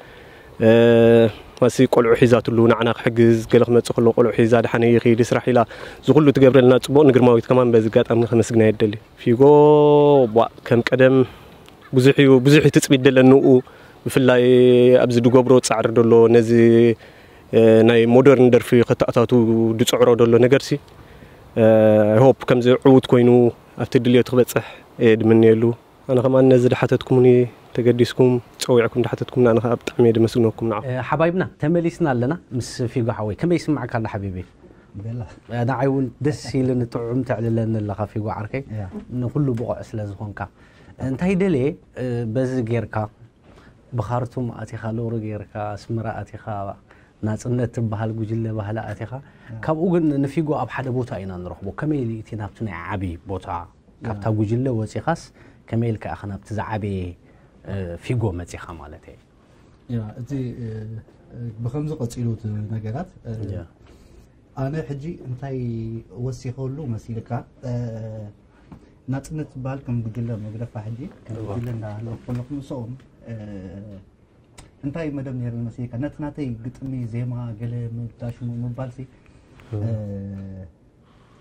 ማሲ ቆልዑ ሒዛትሉ ንዓና ክሕግዝ ገለ ክመፅእ ከሎ ቆልዑ ሒዛ ድሓነ ይኸይድ ስራሕ ኢላ እዚ ኩሉ ትገብረልና ፅቡቕ ንግርማዊት ከማን በዚ ኣጋጣሚ ከመስግና የደሊ። ፊጎ ቧ ከም ቀደም ብዙሕ እዩ ብዙሕ እዩ ትፅቢት ደለኒ ንኡ ብፍላይ ኣብዚ ድገብሮ ፃዕሪ ደሎ ነዚ ናይ ሞደርን ደርፊ ከተኣታቱ ድፅዕሮ ደሎ ነገርሲ ሆፕ ከምዚ ዕዉት ኮይኑ ኣብቲ ድልዮት ክበፅሕ እየ ድምንየሉ። ኣነ ከማን ነዚ ድሓተትኩምኒ ተገዲስኩም ፀዊዕኩም ድሓተትኩምኒ ኣነ ከዓ ብጣዕሚ እየ ድመስግነኩም ንዓኹም። ሓባይብና ተመሊስና ኣለና ምስ ፊጎ ሓወይ ከመይ ይስማዕካ ኣሎ ሓቢቢ? በላ ንዓይ እውን ደስ ኢልኒ ጥዑም ተዕልለኒ ኣለኻ ፊጎ ዓርከይ። ንኩሉ ብቑዕ ስለ ዝኾንካ እንታይ ደልየ በዚ ጌርካ ብኻርቱም ኣቲኻ ሎሪ ጌርካ ኣስመራ ኣቲኻ ናፅነት ትበሃል ጉጅለ ባህሊ ኣቲኻ ካብኡ ግን ንፊጎ ኣብ ሓደ ቦታ ኢና ንረኽቦ ከመይ ኢሉ እቲ ናብቲ ናይ ዓብዪ ቦታ ካብታ ጉጅለ ወፂኻስ ከመይ ኢልካ ኢኻ ናብቲ ዝዓበየ ፊጎ መፂኻ ማለት እየ። ያ እቲ ብከምዚ ቀፂሉ እቲ ነገራት ኣነ ሕጂ እንታይ ወሲኸሉ መሲልካ ናፅነት ዝበሃል ከም ጉጅለ መግደፋ ሕጂ ከም ጉጅለ እንዳሃለኩ ከለኩ ምስኦም እንታይ መደብ ነይሩ መሲልካ ነቲ ናተይ ግጥሚ ዜማ ገለ ምብዳሽ ምባልሲ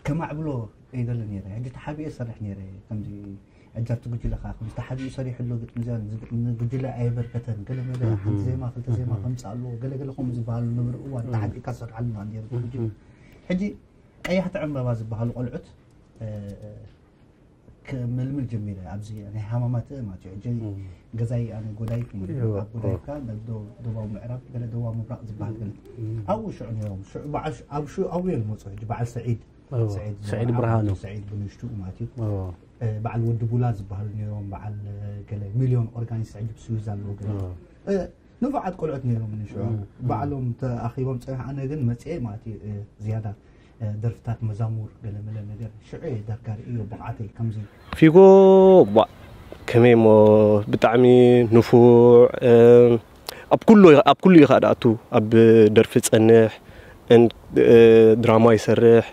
ከማዕብሎ ይደሊ ነይረ ሕጂ ተሓቢኤ ሰርሕ ነይረ ከምዚ ሕጂ ኣብቲ ጉጅለ ከዓ ከምዚ ተሓቢኡ ሰሪሑ ኣሎ ግጥሚ ዚኣ እዚ ግጥሚ ንጉጅለ ኣየበርከተን ገለ መለ ሓንቲ ዜማ ክልተ ዜማ ከምፅእ ኣለዎ ገለ ገለ ከምኡ ዝበሃሉ ነበሩ እዋን ተሓቢእካ ዝሰርሓሉ ነይሩ ጉጅለ ሕጂ ቀያሕቲ ዕምበባ ዝበሃሉ ቆልዑት ክምልምል ጀሚረ ኣብዚ ናይ ሃማማት ማለት እዩ ሕጂ ገዛይ ኣነ ጎዳይፍ ኣብ ጎዳይፍካ ደባዊ ምዕራብ ገለ ደባዊ ምብራቅ ዝበሃል ገለ ኣብኡ ሽዑ ነይሮም ሽዑ በዓል ኣብ ሽዑ ኣብኡ እዮም ዝመፁ ሕጂ በዓል ሰዒድ ሰዒድ ሰዒድ ብርሃኑ ሰዒድ ብንሽቱ ማለት እዩ በዓል ወዲ ቡላ ዝበሃሉ ነይሮም በዓል ገለ ሚሊዮን ኦርጋኒስት ሕጂ ብስዊዝ ኣለዎ ገለ ንፉዓት ቆልዑት ነይሮም ንሽዑ ባዕሎም ተኣኺቦም ፀኒሕ ኣነ ግን መፅኤ ማለት እዩ ዝያዳ ደርፍታት መዛሙር ገለመለ ነገር ሽዑ እየ ዳርጋ ርእዮ ብቕዓተይ ከምዚ ፊጎ ቧ ከመይ እሞ ብጣዕሚ ንፉዕ ኣብ ኩሉ ኣብ ኩሉ እዩ ከዓ ድኣቱ ኣብ ደርፊ ፀንሕ ድራማ ይሰርሕ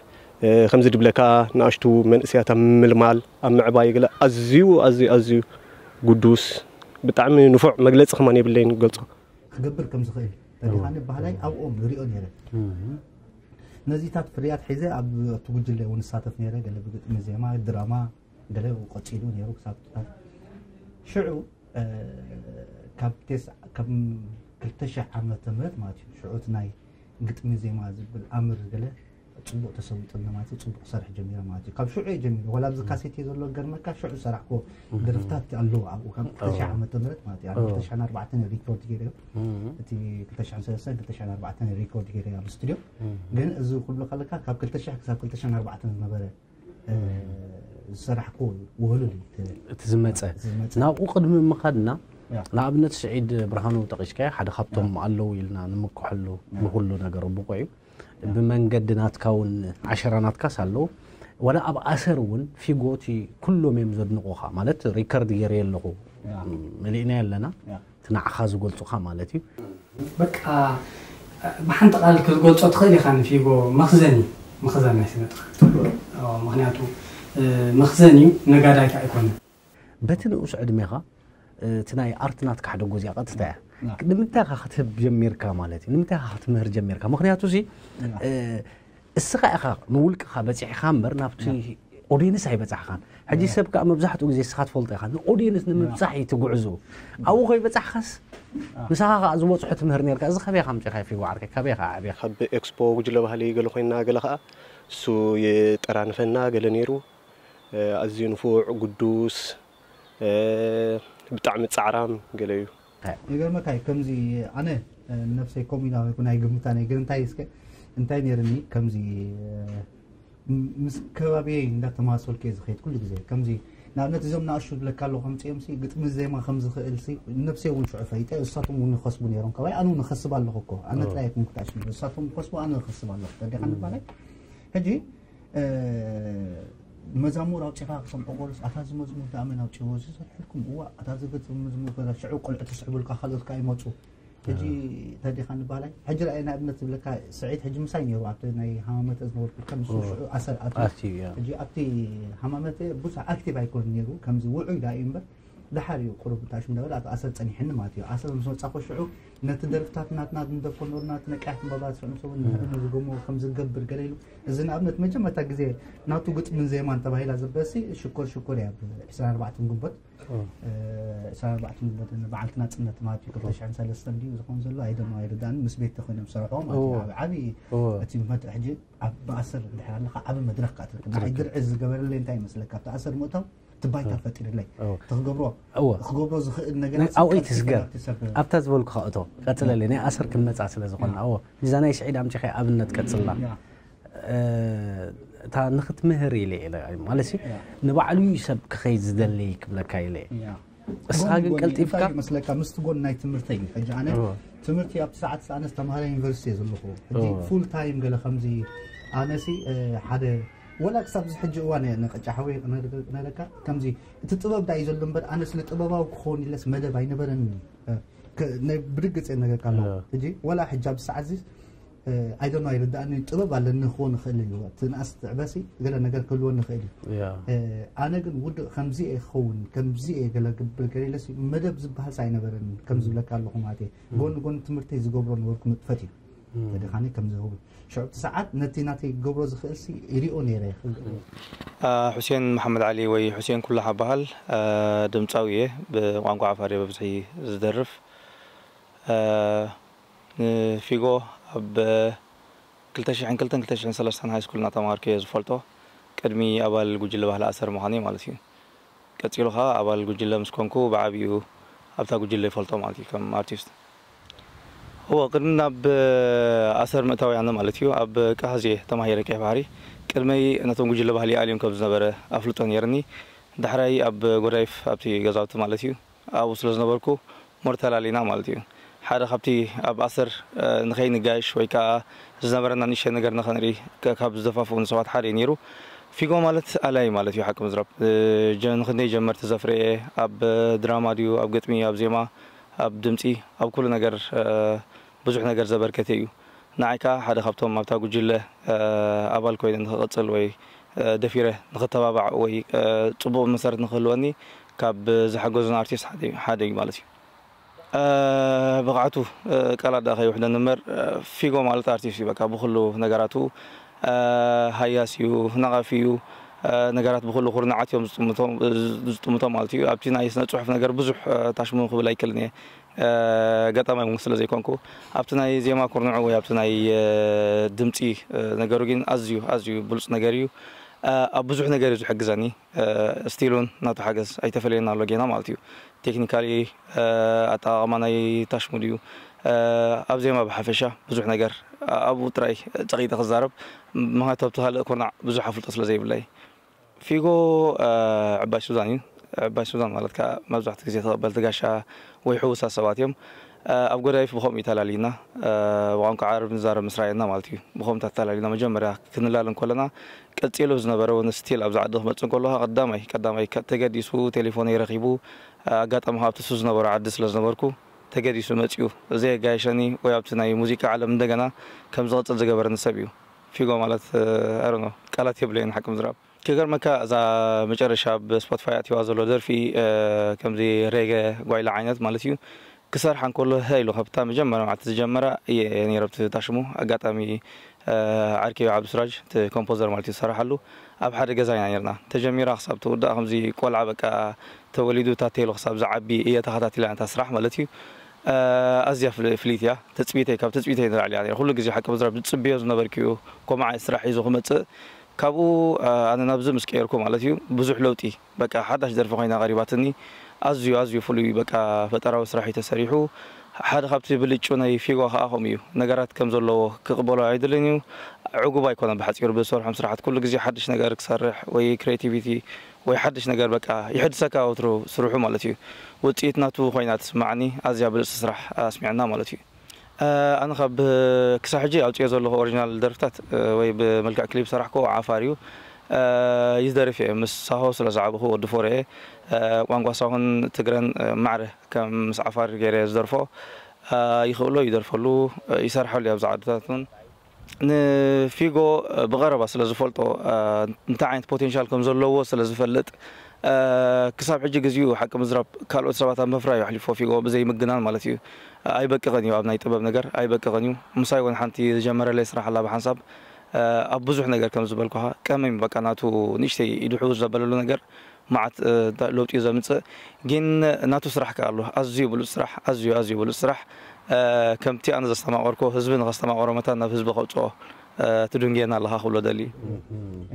ከምዚ ድብለካ ንኣሽቱ መንእስያት ኣብ ምምልማል ኣብ ምዕባይ ገለ ኣዝዩ ኣዝዩ ኣዝዩ ግዱስ ብጣዕሚ ንፉዕ መግለፂ ከማን የብለይን ክገልፆ ክገብር ከም ዝኽእል ተሪኻኒ ባህላይ ኣብኦም ይሪኦ ነይረ ነዚታት ፍርያት ሒዘ ኣብ እቲ ጉጅለ እውን እሳተፍ ነይረ ገለ ብግጥሚ ዜማ ድራማ ገለ ቀፂሉ ነይሩ ክሳብ ሽዑ ካብ ቴስ ካብ ክልተ ሺሕ ዓመተ ምህረት ማለት እዩ ሽዑ እቲ ናይ ግጥሚ ዜማ ዝብል ኣምር ገለ ጽቡቕ ተሰዊጡልና ማለት እዩ። ጽቡቕ ክሰርሕ ጀሚረ ማለት እዩ። ካብ ሽዑ እየ ጀሚሩ። ዋላ ኣብዚ ካሴት እየ ዘሎ ገርመካ ሽዑ ዝሰራሕኩዎ ደርፍታት ኣለዎ ኣብኡ ካብ ክልተ ሺሕ ዓመተ ምህረት ማለት እዩ። ኣብ ክልተ ሺሕ ኣርባዕተ ሪኮርድ ገይረ እቲ ክልተ ሺሕ ሰለስተ ክልተ ሺሕ ኣርባዕተ ሪኮርድ ገይረ ኣብ ስቱድዮ። ግን እዚ ክብሎ ከለካ ካብ ክልተ ሺሕ ክሳብ ክልተ ሺሕ ኣርባዕተ ዝነበረ ዝሰራሕኩ ውህሉል እዩ እቲ ዝመፀ። ናብኡ ቅድሚ ምኻድና ንኣብነት ስዒድ ብርሃኑ ጠቂስካዮ ሓደ ካብቶም ኣለዉ ኢልና ንምክሐሉ ንኩሉ ነገሩ ብቑዕ እዩ። ብመንገዲ ናትካ እውን ዓሸራ ናትካስ ኣለዉ። ወላ ኣብ ኣሰር እውን ፊጎ እቲ ኩሎም እዮም ዘድንቑኻ ማለት ሪከርድ ገይረ ኣለኹ መሊእና ኣለና እቲ ንዓኻ ዝገልፁኻ ማለት እዩ። በቃ ብሓንቲ ቃል ክትገልፆ ትኽእል ኢኻ ንፊጎ መኽዘን እዩ። መኽዘን ናይ ስነ ጥበብ ትብሎ። ምክንያቱ መኽዘን እዩ፣ ነጋዳይካ ኣይኮነን። በቲ ንኡስ ዕድሜኻ እቲ ናይ ኣርት ናትካ ሓደ ጎዚኣ ቀጥታ እያ። ንምንታይ ኢኻ ክትህብ ጀሚርካ ማለት እዩ? ንምንታይ ኢኻ ክትምህር ጀሚርካ? ምክንያቱ ሲ እስኻ ኢኻ ንውልቅኻ በፂሕኻ እምበር ናብቲ ኦዲየንስ ኣይበፃሕኻን። ሕጂ ሰብ ከዓ መብዛሕትኡ ግዜ እስኻ ትፈልጦ ኢኻ ንኦዲየንስ ንምብፃሕ እዩ ትጉዕዙ። ኣብኡ ከይበፃሕኻስ ምሳኻ ከዓ ዝበፅሑ ትምህር ነርካ። እዚ ከበይ ኢኻ ኣምፂእኻ ፊጎ ዓርከይ? ከበይ ኢኻ ዓብኻ? ካብ ኤክስፖ ጉጅለ ባህሊ ገለ ኮይና ገለ ከዓ እሱ የጠራንፈና ገለ ነይሩ። ኣዝዩ ንፉዕ ግዱስ ብጣዕሚ ፃዕራም ገለ እዩ። ይገርመካ እዩ ከምዚ ኣነ ነብሰይ ከምኡ ኢና ይኩን ኣይግምታን እየ ግን እንታይ እስከ እንታይ ነይርኒ ከምዚ ምስ ከባቢየይ እንዳተማሰልኩ እየ ዝኸይድ ኩሉ ግዜ ከምዚ ንኣብነት እዞም ንኣሹ ዝብለካ ኣለኹ ከምፅኦም ሲ ግጥሚ ዜማ ከም ዝኽእል ሲ ነብሰይ እውን ሽዑ ፈይጠ እሳቶም እውን ይኸስቡ ነይሮም ካባይ ኣነ እውን እኸስብ ኣለኹ እኮ ኣነ ጥራይ ኣይኮንኩ ተኣሽሙ እሳቶም ይኸስቡ ኣነ እኸስብ ኣለኹ ተዲኻ ንባላይ ሕጂ መዛሙር ኣውፂኻ ክሰምዖ ከሎስ ኣታ እዚ መዝሙር ደኣ መን ኣውፂዎ እዚ ዘርሕልኩም እዋ ኣታ እዚ ገፅ መዝሙር ከዛ ሽዑ ቆልዑ ትስሕቡልካ ካልኦት ከዓ ይመፁ ሕጂ ተዲኻ ንባላይ ሕጂ ረኣየ ንኣብነት ዝብለካ ስዒድ ሕጂ ምሳይ ነይሩ ኣብቲ ናይ ሃማመተ ዝነበርኩ ከም ንሱ ሽዑ ኣሰር ኣትዩ ሕጂ ኣብቲ ሃማመተ ብዙሕ ኣክቲቭ ኣይኮን ነይሩ ከምዚ ውዑይ ደኣ እዩ እምበር ደሓር እዩ ቁሩብ እንታይ ሽም ደበል ኣቶ ኣሰር ጸኒሕኒ ማለት እዩ ኣሰር ምስ መጻኹ ሽዑ ነቲ ደርፍታት ናትና ንደርፎ ኖርና እቲ ነቃያት እምባባ ዝስዕኑ ሰውን ንሕእኑ ዝገሞ ከም ዝገብር ገለ ኢሉ እዚ ንኣብነት መጀመርታ ግዜ ናቱ ግጥምን ዜማን ተባሂላ ዝበሲ ሽኮር ሽኮር እያ ብ ዕስራን ኣርባዕተን ግንቦት ዕስራን ኣርባዕተን ግንቦት በዓልቲ ናጽነት ማለት እዩ ክልተ ሽሕን ሰለስተን ድዩ ዝኸውን ዘሎ ኣይደሞ ኣይርዳእን ምስ ቤት ተኮይኖም ዝሰርሕዎ ማለት እዩ ዓብ ዓብ እቲ መድረክ ሕጂ ኣብ ብኣሰር እንድሕር ኣለካ ዓብ መድረክ ከዓ ትርከብ ንዓይ ድርዒ ዝገበረለይ እንታይ ይመስለካ ኣብቲ ኣሰር ምእታው ትባይታ ፈጢርለይ ትክገብሮ ክገብሮ ዝኽእል ነገር ናይ ኣብኡ ይትስገር ኣብታ ዝበልኩኻ እቶ ቀፅለለይ ናይ ኣሰር ክንመፃ ስለ ዝኾና እዎ እዛ ናይ ስዒድ ኣምፂኸ ኣብነት ቀፅልና እታ ንክትምህር ኢለ ኢለ ማለት ሲ ንባዕሉ እዩ ሰብ ክኸይድ ዝደሊ ክብለካ ኢለ እስኻ ግን ቀልጢፍካ መስለካ ምስቲ ጎን ናይ ትምህርተይ እዩ ሕጂ ኣነ ትምህርቲ ኣብቲ ሰዓት ኣነስ ተምሃራይ ዩኒቨርሲቲ እየ ዘለኹ ሕጂ ፉል ታይም ገለ ከምዚ ኣነሲ ሓደ ወላ ክሳብ እዚ ሕጂ እዋን እየ ነቀጫ ሓወይ ክነግረካ ከምዚ እቲ ጥበብ ዳዩ ዘሎ እምበር ኣነስ ንጥበባዊ ክኸውን ኢለስ መደብ ኣይነበረን ናይ ብርግፅ እየ ነገርካ ኣለኹ ሕጂ ወላ ሕጂ ኣብዚ ሰዓት እዚ ኣይደኖ ኣይርዳእኒ ጥበብ ኣለኒ ክኾን ይኽእል እዩ ትንኣስ ትዕበሲ ገለ ነገር ክህልወኒ ይኽእል እዩ ኣነ ግን ውድእ ከምዚ እየ ክኸውን ከምዚ እየ ገለ ግብር ገለ ኢለሲ መደብ ዝበሃልሲ ኣይነበረን ከም ዝብለካ ኣለኹ ማለት እየ ጎኒ ጎኒ ትምህርተይ ዝገብሮ ነበርኩ ንጥፈት እዩ ተደኻኒ ከም ዝኸውን ሽዑ እቲ ሰዓት ነቲ ናተይ ክገብሮ ዝኽእልሲ ይሪኦ ነይረ እ፣ ሑሴን መሓመድ ዓሊ ወይ ሑሴን ኩላሓ በሃል እ፣ ድምፃዊ እየ ብቋንቋ ዓፋር እየ በብዝሒ ዝደርፍ እ፣ ንፊጎ ኣብ ክልተ ሽሕን ክልተን ክልተ ሽሕን ሰለስተን ሃይስኩል እናተምሃርኩ እየ ዝፈልጦ ቅድሚ ኣባል ጉጅለ ባህሊ ኣሰር ምዃነይ ማለት እዩ ቀፂሉ ከዓ ኣባል ጉጅለ ምስ ኮንኩ ብዓብዩ ኣብታ ጉጅለ ይፈልጦ ማለት እዩ ከም ኣርቲስት እዎ ቅድሚ ናብ ኣሰር ምእታዊ ኣነ ማለት እዩ ኣብ ቃህዜ ተማሂረ ቀይ ባህሪ ቅድመይ ነቶም ጉጅለ ባህሊ ኣልዮም ከም ዝነበረ ኣፍልጦ ነይርኒ ዳሕራይ ኣብ ጎዳይፍ ኣብቲ ገዛውቲ ማለት እዩ ኣብኡ ስለ ዝነበርኩ ሞር ተላሊና ማለት እዩ ሓደ ካብቲ ኣብ ኣሰር ንኸይንጋየሽ ወይ ከዓ ዝነበረና ንእሽተይ ነገር ንኸንርኢ ካብ ዝደፋፍኡኒ ሰባት ሓደ እዩ ነይሩ ፊጎ ማለት ኣላይ ማለት እዩ ሓቂ ምዝራብ ንክንደይ ጀመርቲ ዘፍረየ ኣብ ድራማ ድዩ ኣብ ግጥሚ ኣብ ዜማ ኣብ ድምፂ ኣብ ኩሉ ነገር ብዙሕ ነገር ዘበርከተ እዩ ንዓይ ከዓ ሓደ ካብቶም ኣብታ ጉጅለ ኣባል ኮይነ ንክቕፅል ወይ ደፊረ ንክተባባዕ ወይ ፅቡቕ መሰረት ንክህልወኒ ካብ ዝሓገዙን ኣርቲስት ሓደ እዩ ማለት እዩ ብቕዓቱ ቃላት ደኣ ከይውሕደኒ እምበር ፊጎ ማለት ኣርቲስት እዩ በቃ ብኩሉ ነገራቱ ሃያስ እዩ ነቓፊ እዩ ነገራት ብኩሉ ኩርናዓት እዮም ዝጥምቶ ማለት እዩ ኣብቲ ናይ ስነ ፅሑፍ ነገር ብዙሕ ታሽሙ ክብል ኣይክልን እየ ኣጋጣሚ እውን ስለ ዘይኮንኩ ኣብቲ ናይ ዜማ ኩርንዑ ወይ ኣብቲ ናይ ድምፂ ነገሩ ግን ኣዝዩ ኣዝዩ ብሉፅ ነገር እዩ። ኣብ ብዙሕ ነገር እዩ ዝሕግዘኒ። ስቲል እውን ናቱ ሓገዝ ኣይተፈለየና ኣሎ ጌና ማለት እዩ። ቴክኒካሊ ኣጠቃቅማ ናይ ታሽሙ ድዩ፣ ኣብ ዜማ ብሓፈሻ ብዙሕ ነገር ኣብኡ ጥራይ ፀቂጠ ክዛረብ፣ ምክንያቱ ኣብቲ ካልእ ኮርናዕ ብዙሕ ኣፍልጦ ስለ ዘይብለይ። ፊጎ ዕባይ ሱዛን እዩ። ዕባይ ሱዛን ማለት ከዓ መብዛሕትኡ ግዜ ተቐበልቲ ጋሻ ወይ ሕውሳት ሰባት እዮም። ኣብ ጎዳይፍ ብኸምኡ እዩ ተላሊና። ብቋንቋ ዓረብ ንዛረብ ምስ ረኣየና ማለት እዩ። ብኸምኡ ተላሊና መጀመርያ ክንላለ እንከለና ቀፂሉ ዝነበረ እውን ስቲል ኣብዚ ዓዲ ክመፅእ እንከለኻ ቀዳማይ ቀዳማይ ከ- ተገዲሱ ቴሌፎነይ ረኺቡ ኣጋጣሚ ካብቲ እሱ ዝነበሮ ዓዲ ስለ ዝነበርኩ ተገዲሱ መፂኡ ዘይጋየሸኒ ወይ ኣብቲ ናይ ሙዚቃ ዓለም እንደገና ከም ዝቐፅል ዝገበረኒ ሰብ እዩ። ፊጎ ማለት ኣሮኖ ቃላት የብለይን ሓቂ ምዝራብ። ክገርመካ እዛ መጨረሻ ኣብ ስፖቲፋይ ኣትዋ ዘሎ ደርፊ ከምዚ ሬገ ጓይላ ዓይነት ማለት እዩ። ክሰርሓ እንከሎ ሀ ኢሉ ካብታ መጀመርያ መዓልቲ ዝጀመራ እየ ነይረ ኣብቲ ታሽሙ ኣጋጣሚ ዓርከይ ዓብዱስራጅ እቲ ኮምፖዘር ማለት እዩ ዝሰርሓሉ ኣብ ሓደ ገዛ ኢና ነርና ተጀሚራ ክሳብ ትውዳእ ከምዚ ቆልዓ በቃ ተወሊዱ ታቴሉ ክሳብ ዝዓቢ እየ ተኸታቲላ ነታ ስራሕ ማለት እዩ። ኣዝያ ፍልይቲ እያ። ተፅቢተይ ካብ ተፅቢተይ ንላዕሊ እያ ኩሉ ግዜ ሓቂ ምዝራብ ዝፅብዮ ዝነበርክዩ ኮማዓ ስራሕ ሒዙ ክመፅእ ካብኡ ኣነ ናብዚ ምስ ቀየርኩ ማለት እዩ ብዙሕ ለውጢ በቃ ሓዳሽ ደርፊ ኮይና ቀሪባትኒ። ኣዝዩ ኣዝዩ ፍሉይ በቃ ፈጠራዊ ስራሕ እዩ ተሰሪሑ። ሓደ ካብቲ ብልጩ ናይ ፊጎ ከዓ ከምኡ እዩ። ነገራት ከም ዘለዎ ክቕበሎ ኣይደልን እዩ። ዕጉብ ኣይኮነን ብሓፂሩ ብዝሰርሖም ስራሓት ኩሉ ግዜ ሓድሽ ነገር ክሰርሕ ወይ ክሬቲቪቲ ወይ ሓድሽ ነገር በቃ ይሕድሰካ ወትሩ ስርሑ ማለት እዩ። ውፅኢት ናቱ ኮይና ትስማዓኒ ኣዝያ ብልፅቲ ስራሕ ኣስሚዕና ማለት እዩ። ኣነ ካብ ክሳብ ሕጂ ኣውፅኦ ዘለኹ ኦሪጂናል ደርፍታት ወይ ብመልክዕ ክሊፕ ሰራሕኮ ዓፋር እዩ። ይዝደርፍ እየ ምስ ሳሆ ስለ ዝዓበኹ ወዲ ፎረ እየ። ቋንቋ ሳሆን ትግረን ማዕረ ከም ምስ ዓፋር ገይረ ዝደርፎ ይኽእሎ ይደርፈሉ ይሰርሐሉ ኣብዚ ዓድታት እውን ንፊጎ ብቐረባ ስለ ዝፈልጦ እንታይ ዓይነት ፖቴንሻል ከም ዘለዎ ስለ ዝፈልጥ ክሳብ ሕጂ ግዜኡ ሓቂ ምዝራብ ካልኦት ሰባት ኣብ ምፍራይ ኣሕሊፎ ፊጎ ብዘይ ምግናን ማለት እዩ። ኣይበቅቕን እዩ ኣብ ናይ ጥበብ ነገር ኣይበቅቕን እዩ። ምሳይ እውን ሓንቲ ዝጀመረለይ ስራሕ ኣላ ብሓንሳብ ኣብ ብዙሕ ነገር ከም ዝበልኩኻ ቀመም በቃ ናቱ ንእሽተይ ኢዱ ሕውስ ዘበለሉ ነገር መዓት ለውጢ ዘምፅእ ግን ናቱ ስራሕ ከ ኣሎ ኣዝዩ ብሉፅ ስራሕ ኣዝዩ ኣዝዩ ብሉፅ ስራሕ ከምቲ ኣነ ዘስተማቐርኮ ህዝቢ ንኸስተማቐሮ መታን ናብ ህዝቢ ከውፅኦ ትድንገየና ኣለኻ ክብሎ ደሊ።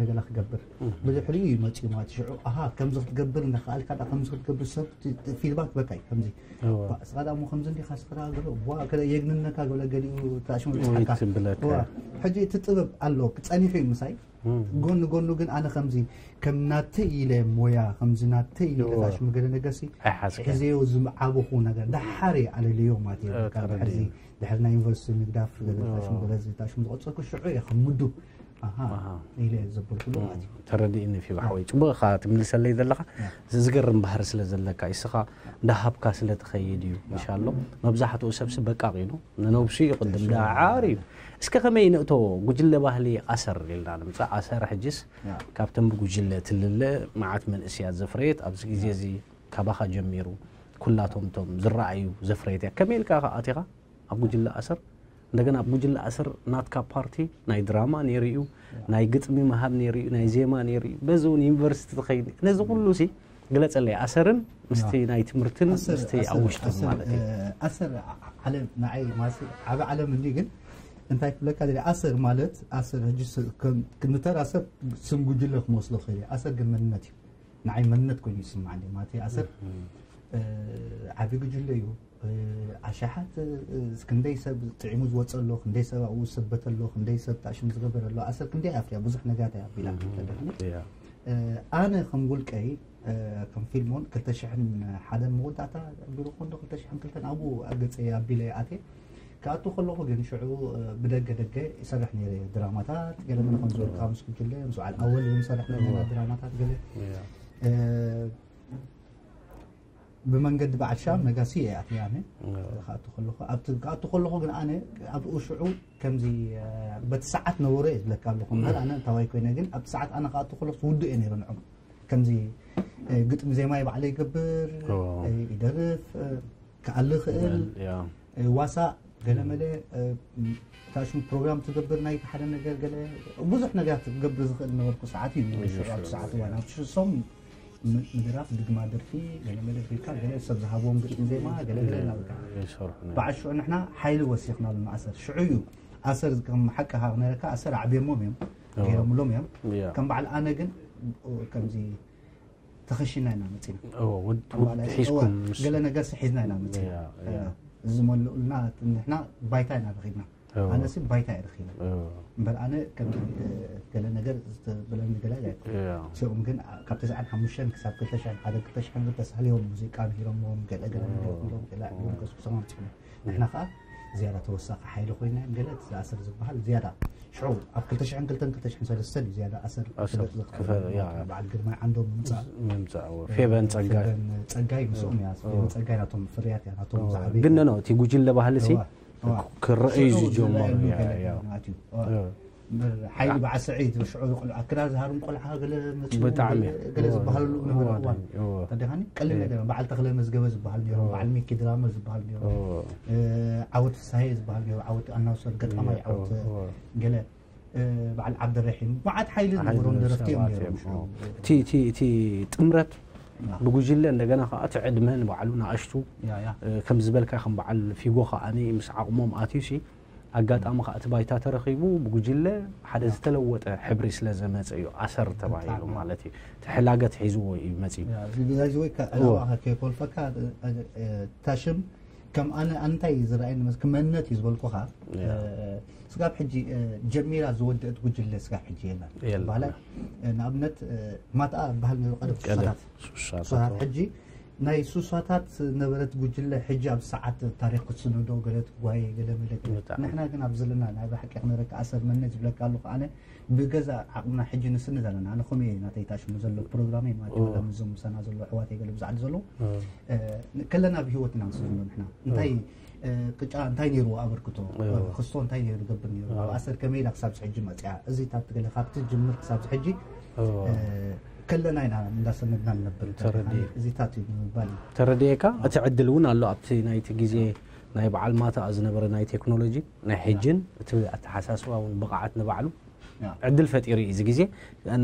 ገለ ክገብር ብድሕሪኡ እዩ መፅኡ ማለት ሽዑ ኣሃ ከምዚ ክትገብር እንዳኸኣልካ ዳ ከምዚ ክትገብር ሰብ ፊድባክ በቃ እዩ ከምዚ እስኻ ዳ እሞ ከምዚ እንዲኻ ስኽራ ገለ ዋ ከለ የግንነካ ገለ ገሊኡ ተኣሽሙ ዝሓካ ሕጂ እቲ ጥበብ ኣሎ ክፀኒሑ እዩ ምሳይ ጎኒ ጎኑ ግን ኣነ ከምዚ ከም ናተይ ኢለ ሞያ ከምዚ ናተይ ኢለ ተታሽሙ ገለ ነገርሲ ሕዘዮ ዝዓበኹ ነገር ዳሓር ኣለለዮ ማለት እዩ ካብ ድሕርዚ ድሕሪ ናይ ዩኒቨርሲቲ ምግዳፍ ገለ ታሽሙ ገለ ታሽሙ ዝቐፀልኩ ሽዑ እየ ከም ምዱብ ኣሃ ኢለ ዘበልኩሉ ማለት እዩ ተረዲእኒ ፊባ ሓወይ ፅቡቅ ኢኻ ትምልሰለይ ዘለኻ ዝገርም ባህሪ ስለ ዘለካ እስኻ እንዳሃብካ ስለ ትኸይድ እዩ ኢንሻሎ መብዛሕትኡ ሰብሲ በቃ ቂኑ ንነብሱ እዩ ቅድም ዳዓር እዩ እስከ ከመይ ንእቶ ጉጅለ ባህሊ ኣሰር ኢልና ንምፃእ ኣሰር ሕጅስ ካብተን ብጉጅለ ትልለ መዓት መንእስያት ዘፍረየት ኣብዚ ግዜ እዚ ካባኻ ጀሚሩ ኩላቶም ቶም ዝረኣዩ ዘፍረየት እያ ከመይ ኢልካ ኢኻ ኣቲኻ ኣብ ጉጅለ ኣሰር እንደገና ኣብ ጉጅለ ኣሰር ናትካ ፓርቲ ናይ ድራማ ነይሩ እዩ ናይ ግጥሚ ምሃብ ነይሩ እዩ ናይ ዜማ ነይሩ እዩ በዚ እውን ዩኒቨርሲቲ ትኸይድ ነዚ ኩሉ ሲ ግለፀለይ ኣሰርን ምስቲ ናይ ትምህርትን ምስቲ ኣብ ውሽጥን ማለት እዩ ኣሰር ዓለም ንዓይ ማሲ ዓቢ ዓለም እንዲ ግን እንታይ ክብለካ ደሊ ኣሰር ማለት ኣሰር ሕጂ ንተራ ሰብ ስም ጉጅለ ክመስሎ ክእል ኣሰር ግን መንነት እዩ ንዓይ መንነት ኮይኑ ይስማዓኒ ማለት ኣሰር ዓቢ ጉጅለ እዩ ኣሻሓት ክንደይ ሰብ ጥዒሙ ዝወፀ ኣሎ ክንደይ ሰብ ኣብኡ ዝሰበተ ኣሎ ክንደይ ሰብ ታሽሙ ዝገበረ ኣሎ ኣሰር ክንደይ ኣፍርያ ብዙሕ ነገራት ኣቢላ ኣነ ከም ውልቀይ ከም ፊልሞን ክልተ ሽሕን ሓደን መወዳእታ ቢሮ ኮንዶ ክልተ ሽሕን ክልተን ኣብኡ ገፀ ኣቢለ ኣትየ ክኣቱ ከለኹ ግን ሽዑ ብደገ ደገ ይሰርሕ ነይረ ድራማታት ገለ መለ ከም ዝበልካ ምስ ጉጅለ ምስ በዓል ኣወል እውን ይሰርሕ ነይረ ድራማታት ገለ ብመንገዲ በዓል ሻም ነጋሲ እየ ኣትየ ኣነ ክኣቱ ከለኹ ኣብቲ ክኣቱ ከለኹ ግን ኣነ ኣብኡ ሽዑ ከምዚ በቲ ሰዓት ነበሮ እየ ዝብለካ ኣለኹ እምበር ኣነ እንታዋይ ኮይነ ግን ኣብቲ ሰዓት ኣነ ክኣቱ ከለኹ ውዱእ እየ ነይረ ንዖም ከምዚ ግጥሚ ዜማ ይባዕለ ይገብር ይደርፍ ክኣሊ ክእል ዋሳ ገለመለ ታሽሙ ፕሮግራም ትገብር ናይ ሓደ ነገር ገለ ብዙሕ ነገራት ክገብር ዝኽእል ነበርኩ ሰዓት እዩ ሰዓት እዋን ኣብቲ ሶም ምድራፍ፣ ድግማ ደርፊ፣ ገለ መደፊካ፣ ገለ ሰብ ዝሃብዎም ግጥም ዜማ፣ ገለ ገለ እናበልካ። ይሰርሑ ነይሮም። በዓል ሽዑ ንሕና ሓይሊ ወሲኽናሉ ንኣሰር። ሽዑ እዩ ኣሰር ከም ሓቂ ሃቕነረካ ኣሰር ኣዕብዮሞም እዮም፣ ገይሮምሎም እዮም። ያ። ከም በዓል ኣነ ግን ከምዚ ተኸሺና ኢና መፂና። እዎ፣ ውድ- ከም በዓል ውድ ኣሰር ሒዝኩም እወ፣ ገለ ነገር ስሒዝና ኢና መፂና። ያ፣ ያ። ዝመልኡልና ንሕና ባይታ ኢና ረኺብና። እዎ። ኣነሲ ባይታ እየ ረኺበ። እዎ። እምበር ኣነ ከም እ፣ ገለ ነገር ዝተበለኒ ገለ ኣይኮነ። ያ። እዚኦም ግን ካብ ተስዓን ሓሙሽተን ክሳብ ክልተ ሽሕን ሓደ ክልተ ሽሕን ክልተ ሳልዮም ሙዚቃ ምሂሮምዎም ገለ ገለ ነገር ክብሎም ገለ ኣዕብዮም ከስኩሶም ኣምፅኦም። ንሕና ከዓ ዝያዳ ተወሳኺ ሓይሊ ኮይና እዮም ገለ እቲ ዝኣሰር ዝበሃል ዝያዳ ሽዑ ኣብ ክልተ ሽሕን ክልተን ክልተ ሽሕን ሰለስተን እዩ ዝያዳ ኣሰር ኣሰር ክበዝሕ ዝኽእል። ክፈ- ያ። በዓል ግርማይ ዓንዶም ምምፃእ ምምፃእ እዎ። ፌበን ፀጋ ፌበን ፀጋይ ምስኦም እያ። ፌበን ፀጋይ ናቶም ፍርያት እያ ናቶም ዝዓበየ ግን ነው እቲ ጉጅለ ባህሊ ሲ እዋ፣ እዋ። ክረአዩ ሽዑ ዝጀመሩ ዝረኣየሉ ያ፣ ገለ ያ። ናት እዩ። እዋ። እምበር ሓይሊ በዓል ስዒድ ሽዑ ቆልዓ ክራር ዝሃርም ቆልዓ ገለ መፅኡ ብጣዕሚ። ገለ ዝበሃለሉ ነገር እዋን እዎ። ተደኻኒ ቀሊል ነገር በዓል ተኽለ መዝገበ ዝበሃል ነይሩ፣ በዓል ሚኪ ድራመ ዝበሃል ነይሩ፣ እዎ። እ፣ ዓወት ፍሳሄ ዝበሃል ነይሩ፣ ዓወት ኣናውሰር ገጣማይ እዎ፣ ዓወት እዎ። ገለ እ፣ በዓል ዓብደረሒም መዓት ሓይሊ ሓይሊ ነበሮም ደረፍቲ እዮም ሰባት ነይሮም እዮም። ሽዑ። እዎ። እቲ እቲ እቲ ጥምረት ያ። ብጉጅለ እንደገና ከዓ እቲ ዕድመ ንባዕሉ ንኣሽቱ ያ፣ ያ። እ፣ ከም ዝበልካ ከም በዓል ፊጎ ከዓኒ ምስ ዓቕሞም ኣትዩ ሲ ኣጋጣሚ ከዓ እቲ ባይታ ተረኺቡ ብጉጅለ ሓደ ዝተለወጠ ሕብሪ ስለ ዘመፀ እዩ ኣሰር ተባሂሉ ብጣዕሚ። ማለት እዩ። እቲ ሕላገት ሒዝዎ እዩ መፂኡ። ያ፣ እዚ ወይ ከ- እዎ። ኣባኻ ከይኮልፈካ እ፣ እ፣ እታ ሽም ከም ኣነ ኣንታይ ዝረኣየኒ መስ- ከም መንነት እዩ ዝበልኩኻ ያ። እ፣ ስጋብ ሕጂ እ፣ ጀሚራ ዝወደአት ጉጅለ ስጋብ ሕጂ የላን የላን። በሃላይ እ፣ ንኣብነት እ፣ ማትኣ በሃል ነይሩ ቀደም ቀደም ሱሳታት ሱሳታት ሱሳታት ሕጂ ናይ ሱሳታት ነበረት ጉጅለ ሕጂ ኣብ ሰዓት ታሪክ ክትስንዶ ገለ ትጓየ ገለ መለ ገለ ብጣዕሚ። ንሕና ግን ኣብ ዘለና ናይ ብሓቂ ክነረካ ኣሰር መንነት ዝብለካ ኣለኹ ኣነ ብገዛ ዓቕምና ሕጂ ንስንድ ኣለና ኣነ ከምኡ እየ ናተይ ታሽሙ ዘሎ ፕሮግራመይ ማለት እዩ እዎ። ከም እዞም ምሳና ዘሎ ኣሕዋተይ ገለ ብዙሓት ዘለዉ እዎ። እ፣ ከለና ብሂወት ኢና ንስንዶ ንሕና እንታይ እ፣ ቅጫ እንታይ ነይርዎ ኣበርክቶ እዎ። ክስቶ እንታይ ነይሩ ገብር ነይሩ ኣብ ኣሰር ከመይ ኢላ ክሳብ ሕጂ መፅያ እዚታት ገለ ካብቲ ጅምር ክሳብ ሕጂ እዎ። እ፣ ከለና ኢና እንዳሰነድና ንነብር ተረዲኤ። እዚታት እዩ ንምባል እዩ ተረዲኤካ እቲ ዕድል እውን ኣሎ ኣብቲ ናይቲ ግዜ ናይ በዓል ማታ ዝነበረ ናይ ቴክኖሎጂ ናይ ሕጅን እቲ ኣተሓሳስባ እውን ብቕዓት ንባዕሉ ያ። ዕድል ፈጢሩ እዩ እዚ ግዜ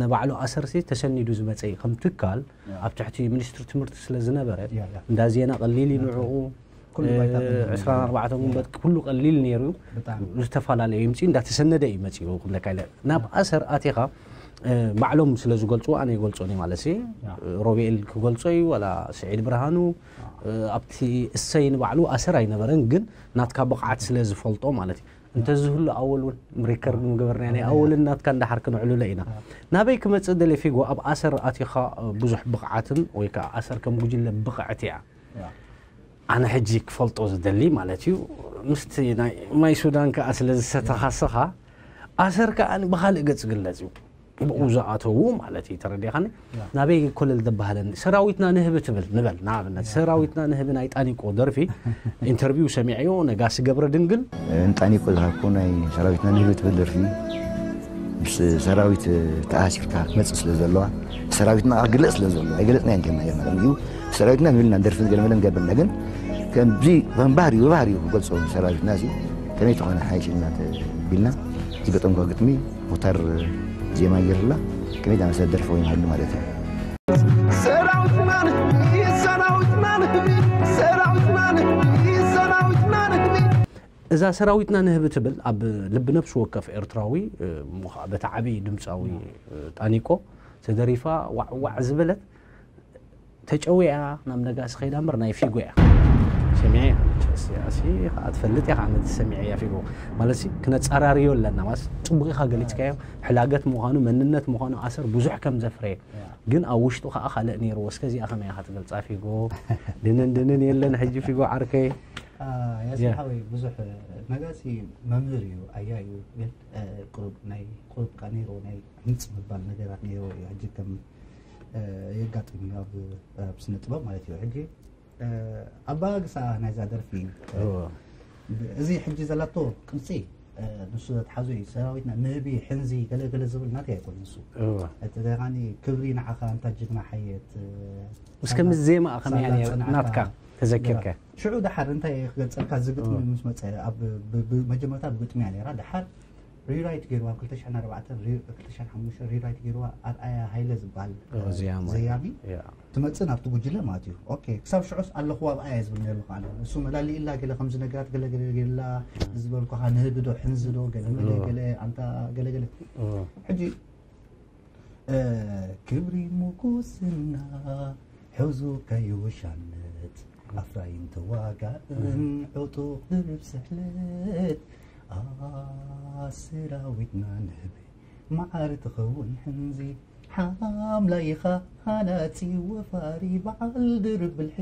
ንባዕሉ ኣሰርሲ ተሰኒዱ ዝመፀ እዩ ከም ትካል ያ። ኣብ ትሕቲ ሚኒስትሪ ትምህርቲ ስለ ዝነበረ ያ፣ ያ። እንዳ ዜና ቀሊል እዩ ንዕኡ ኩሉ ባይታ እ፣ ቀሊል እዩ። ዕስራን ኣርባዕተን እውን በጥ- ኩሉ ቀሊል ነይሩ እዩ ብጣዕሚ። ዝተፈላለዩ እዩ ምፅኡ እንዳተሰነደ እዩ መፂኡ ክብለካ ኢለ ናብ ኣሰር ኣቲኻ እ፣ ባዕሎም ስለ ዝገልፁ ኣነ ይገልፆ እየ ማለት ሲ ያ። ሮቤል ክገልፆ እዩ ዋላ ስዒድ ብርሃኑ እ፣ ኣብቲ እሰይ ንባዕሉ ኣሰር ኣይነበረን ግን ናትካ ብቕዓት ስለ ዝፈልጦ ማለት እዩ እንተዝህሉ ኣወል እውን ሪከርድ ምገበርና ናይ ኣወልን ናትካ እንዳሓር ክንዕልሎ ኢና ናበይ ክመፅእ ደለ ፊጎ ኣብ ኣሰር ኣቲኻ እ፣ ብዙሕ ብቕዓትን ወይ ከዓ ኣሰር ከም ጉጅለ ብቕዕት እያ ያ። ኣነ ሕጂ ክፈልጦ ዝደሊ ማለት እዩ ምስቲ ናይ ማይ ሱዳን ከዓ ስለ ዝሰተኻስኻ ኣሰር ከዓ ብካልእ ገፅ ግለፅ እዩ ብኡ ዝኣተዉ ማለት እዩ ተረዲኻኒ ያ። ናበይ ኮለል ደባሃለኒ ሰራዊትና ንህቢ ትብል ንበል ንኣብነት ሰራዊትና ንህቢ ናይ ጣኒቆ ደርፊ ኢንተርቪው ሰሚዐዮ ነጋሲ ገብረ ድንግል ንጣኒቆ ዝሃብኩ ናይ ሰራዊትና ንህቢ ትብል ደርፊ ምስ ሰራዊት ተኣሲርካ ትመፅእ ስለ ዘለዋ ሰራዊትና ክግለፅ ስለ ዘለዎ ኣይገለፅና እንተና ማለት እዩ ሰራዊትና ንብልና ደርፊ ገለመለ ንገብርና ግን ከምዚ ከም ባህሪኡ ብባህሪኡ ክገልፆ ሰራዊትና ሲ ከመይ ተኾነ ሓይሽ ኢልና ቢልና ዝገጠምኳ ግጥሚ ሙክታር ዜማ ገይርላ ከመይ ዳመሰለ ደርፊ ኮይኑ ሃሉ ማለት እዩ ሰራዊትና ንህቢ ሰራዊትና ንህቢ ሰራዊትና ንህቢ ሰራዊትና ንህቢ እዛ ሰራዊትና ንህቢ ትብል ኣብ ልቢ ነብሲ ወከፍ ኤርትራዊ እ፣ እሞ ኸዓ በቲ ዓብዪ ድምፃዊ እ፣ ጣኒቆ ተደሪፋ ዋዕዋዕ ዝበለት ተጨዊያ ናብ ነጋሲ ከይዳ እምበር ናይ ፊጎ እያ ሰሚዐ እያ ሲ ከዓ ትፈልጥ እያ ከዓ ነቲ ሰሚዐ እያ ፊጎ ማለት ሲ ክነፃራርዮ ኣለና ማለት ፅቡቅ ኢኻ ገሊፅካዮ ሕላገት ምዃኑ መንነት ምዃኑ ኣሰር ብዙሕ ከም ዘፍረየ ግን ኣብ ውሽጡ ከዓ ካልእ ነይርዎ እስከ እዚኣ ከመይ ኢኻ ትገልፃ ፊጎ ድንን ድንን የለን ሕጂ ፊጎ ዓርከይ ያሲን ሓወይ ብዙሕ ነጋሲ መምህር እዩ ኣያ እዩ ግን ቁሩብ ናይ ቁሩብ ካ ነይርዎ ናይ ህንፅ ምባል ነገራት ነይርዎ እዩ ሕጂ ከም የጋጥም እዩ ኣብ ስነ ጥበብ ማለት እዩ ሕጂ ኣባጋግሳ ናይዛ ደርፊ እዩ እዚ ሕጂ ዘላቶ ቅርፂ ንሱ ዘትሓዙ እዩ ሰራዊትና ንህቢ ሕንዚ ገለገለ ዝብል ናተይ ኣይኮነ ንሱ እቲ ደኻኒ ክብሪ ንዓኻ እንታ ጅግና ሓየት እስከ ምስ ዜማ ከመይ ናትካ ተዘኪርከ ሽዑ ደሓር እንታይ ክገልፀልካ ዝግጥሚ ምስ መፀ መጀመርታ ብግጥሚ እያ ነራ ደሓር ሪራይት ገይርዋ ኣብ ክልተ ሽሕን ኣርባዕተን ሪ- ክልተ ሽሕን ሓሙሽተን ሪራይት ገይርዋ ኣርኣያ ሃይለ ዝበሃል ኦ፣ ዜማ። ዘያሚ ያ። ትመጽእ ናብቲ ጉጅለ ማለት እዩ። ኦኬ፣ ክሳብ ሽዑስ ኣለኹዋ ኣብኣ እየ ዝብል ነይሩ ከዓኒ። እሱ መላሊእላ ገለ ከምዚ ነገራት ገለ ገለ ገላ ዝበልኩኻ ንህቢ ዶ ሕንዚ ዶ ገለ መለ ኦ። ገለ ኣንታ ገለ ገለ ኦ። ሕጂ እ፣ ክብሪ ምጉስና ሕዙ ከይውሻነት ኣፍራይን ተዋጋእን ዕጡቕ ድርብ ስሕለት ኣሰራዊትና ንህቢ መዓር ትኸውን ሕንዚ ሓምላ ኢኻ ሃናጺ ወፋሪ በዓል ድርብ ብልሒ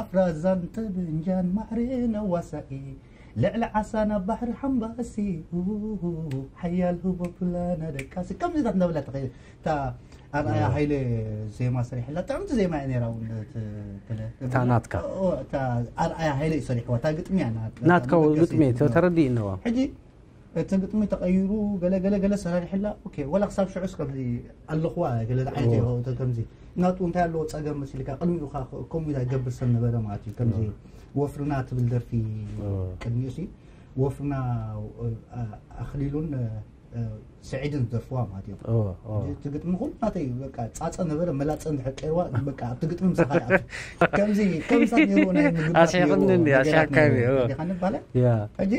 ኣፍራዛን ጠበንጃን ማዕረ ነዋሳኢ ልዕሊ ዓሳ ናብ ባሕሪ ሓምባሲ ሓያል ህቦ ፕላና ደቃሲ ከምዚታት እንዳበላ ተኸ እታ ኣርኣያ ሃይለ ዜማ ሰሪሕላ ጥዕምቲ ዜማ እያ ነይራ እውን እታ ናትካ። እታ ኣርኣያ ሃይለ እዩ ሰሪሕዋ እታ ግጥሚ እያ ናት- ናትካ መበገሲ ግጥሚ እዩ። ተረዲእነዋ። ሕጂ እቲ ግጥሚ ተቐይሩ ገለ ገለ ገለ ሰራሪሕላ ኦኬ ወላ ክሳብ ሽዑስ ከምዚ ኣለኹዋ ገለ ዓይነት ኦ። ይኸው እተ ከምዚ ናቱ እንታይ ኣለዎ ጸገም መሲልካ ቅድሚኡ ኻ ከምኡ ኢላ ይገብር ሰብ ነበረ ማለት እዩ ከምዚ ወፍርና ትብል ደርፊ ኦ። ቅድሚኡ ሲ ወፍርና እ፣ ኣኽሊሉን እ፣ እ፣ ስዒድን ዝደርፍዋ ማለት እዮም ኦ፣ ኦ። እቲ ግጥሚ ኩሉ ናተይ በቃ ጻጸ ነበረ መላጸ እንድሕር ቀይርዋ በቃ ኣብቲ ግጥሚ ምሳኻ ይኣቱ ከምዚ ከምሳት ነይርዎ ናይ ምግባት ኣስሒቕኒ ነይርዎ እንዲ፣ ነገራት ኣስሒቕካኒ፣ ነይርዎ። ኦ። ዲኻ ንባለ ያ። ሕጂ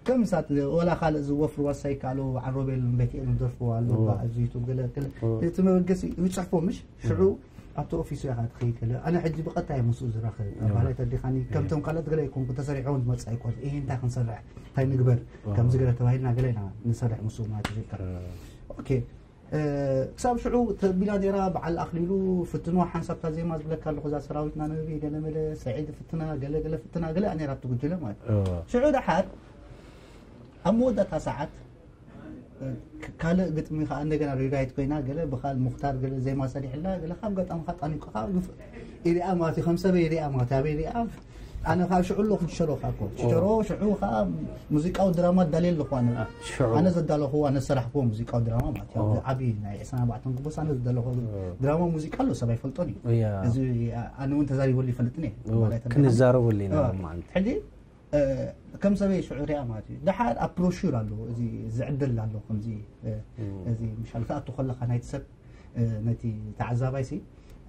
ከምሳት ወላ ካልእ ዝወፍርዋ ሳይካሎ ዓሮቤል ቤትኤል ዝደርፍዋ ኣሎ ኦ። ኣብዚ ዩቱብ ገለ ገለ ኦ። እቲ መበገሲ ይጽሕፎ ምሽ ሽዑ ኣብቲ ኦፊሱ ኢኻ ትኸይድ ገለ ኣነ ሕጂ ብቐጥታ እየ ምስኡ ዝራኸብ ኦ። ማለት ኣዲኻኒ ከምቶም ካልኦት ገለ ኣይኮንኩ ተሰሪሖም ዝመጽእ ኣይኮን ይሄ እንታይ ክንሰርሕ እንታይ ንግበር ኦ። ከምዚ ገለ ተባሂልና ገለ ኢና ንሰርሕ ምስኡ ማለት እዩ ኦኬ እ፣ ክሳብ ሽዑ ተቢላ ነይራ በዓል ኣኽሊሉ ፍትንዋ ሓንሳብ እታ ዜማ ዝብለካ ኣለኹ እዛ ሰራዊትና ንህቢ ገለመለ ሰዒድ ፍትና ገለ ገለ ፍትና ገለ እያ ነይራ ትጉጅለ ማለት እዩ። ኦ። ሽዑ ደሓር ኣብ መወዳእታ ሰዓት እ፣ ክ- ካልእ ግጥሚ ከዓ እንደገና ሪራይት ኮይና ገለ ብካል ሙክታር ገለ ዜማ ሰሪሕላ ገለ ካብ ገጣሚ ከዓ ጣኒቆ ከዓ ይፍ- ይሪኣ ማለት እዩ ከም ሰበይ ይሪኣ ማለት እዩ ኣበይ ይሪኣ ኣነ ካብ ሽዑ ኣለኹ ችቸሮ ካብ ኮ ችቸሮ ሽዑ ከዓ ሙዚቃዊ ድራማ ዳልየ ኣለኹ ኣነ ሽዑ። ኣነ ዘዳለኹዎ ኣነ ዝሰራሕክዎ ሙዚቃዊ ድራማ ማለት እዩ ኦ። ዓብዪ ናይ ዕስራን ኣርባዕተን ግቡስ ኣነ ዝዳለኹዎ ድራማ ሙዚቃ ኣሎ ሰብ ኣይፈልጦን እዩ ያ። እዚ ኣነ እውን ተዛሪበሉ ይፈልጥን እየ ኦ፣ ማለት ክንዛረበሉ ኢና ኦ፣ ማለት ሕጂ እ፣ ከም ሰበይ ሽዑ ሪኣ ማለት እዩ ደሓር ኣብ ብሮሹር ኣለዎ እዚ ዝዕደል ኣሎ ከምዚ እ፣ እዚ ምሻል ክኣቱ ከለካ ናይቲ ሰብ እ፣ ነቲ ተዓዛባይ ሲ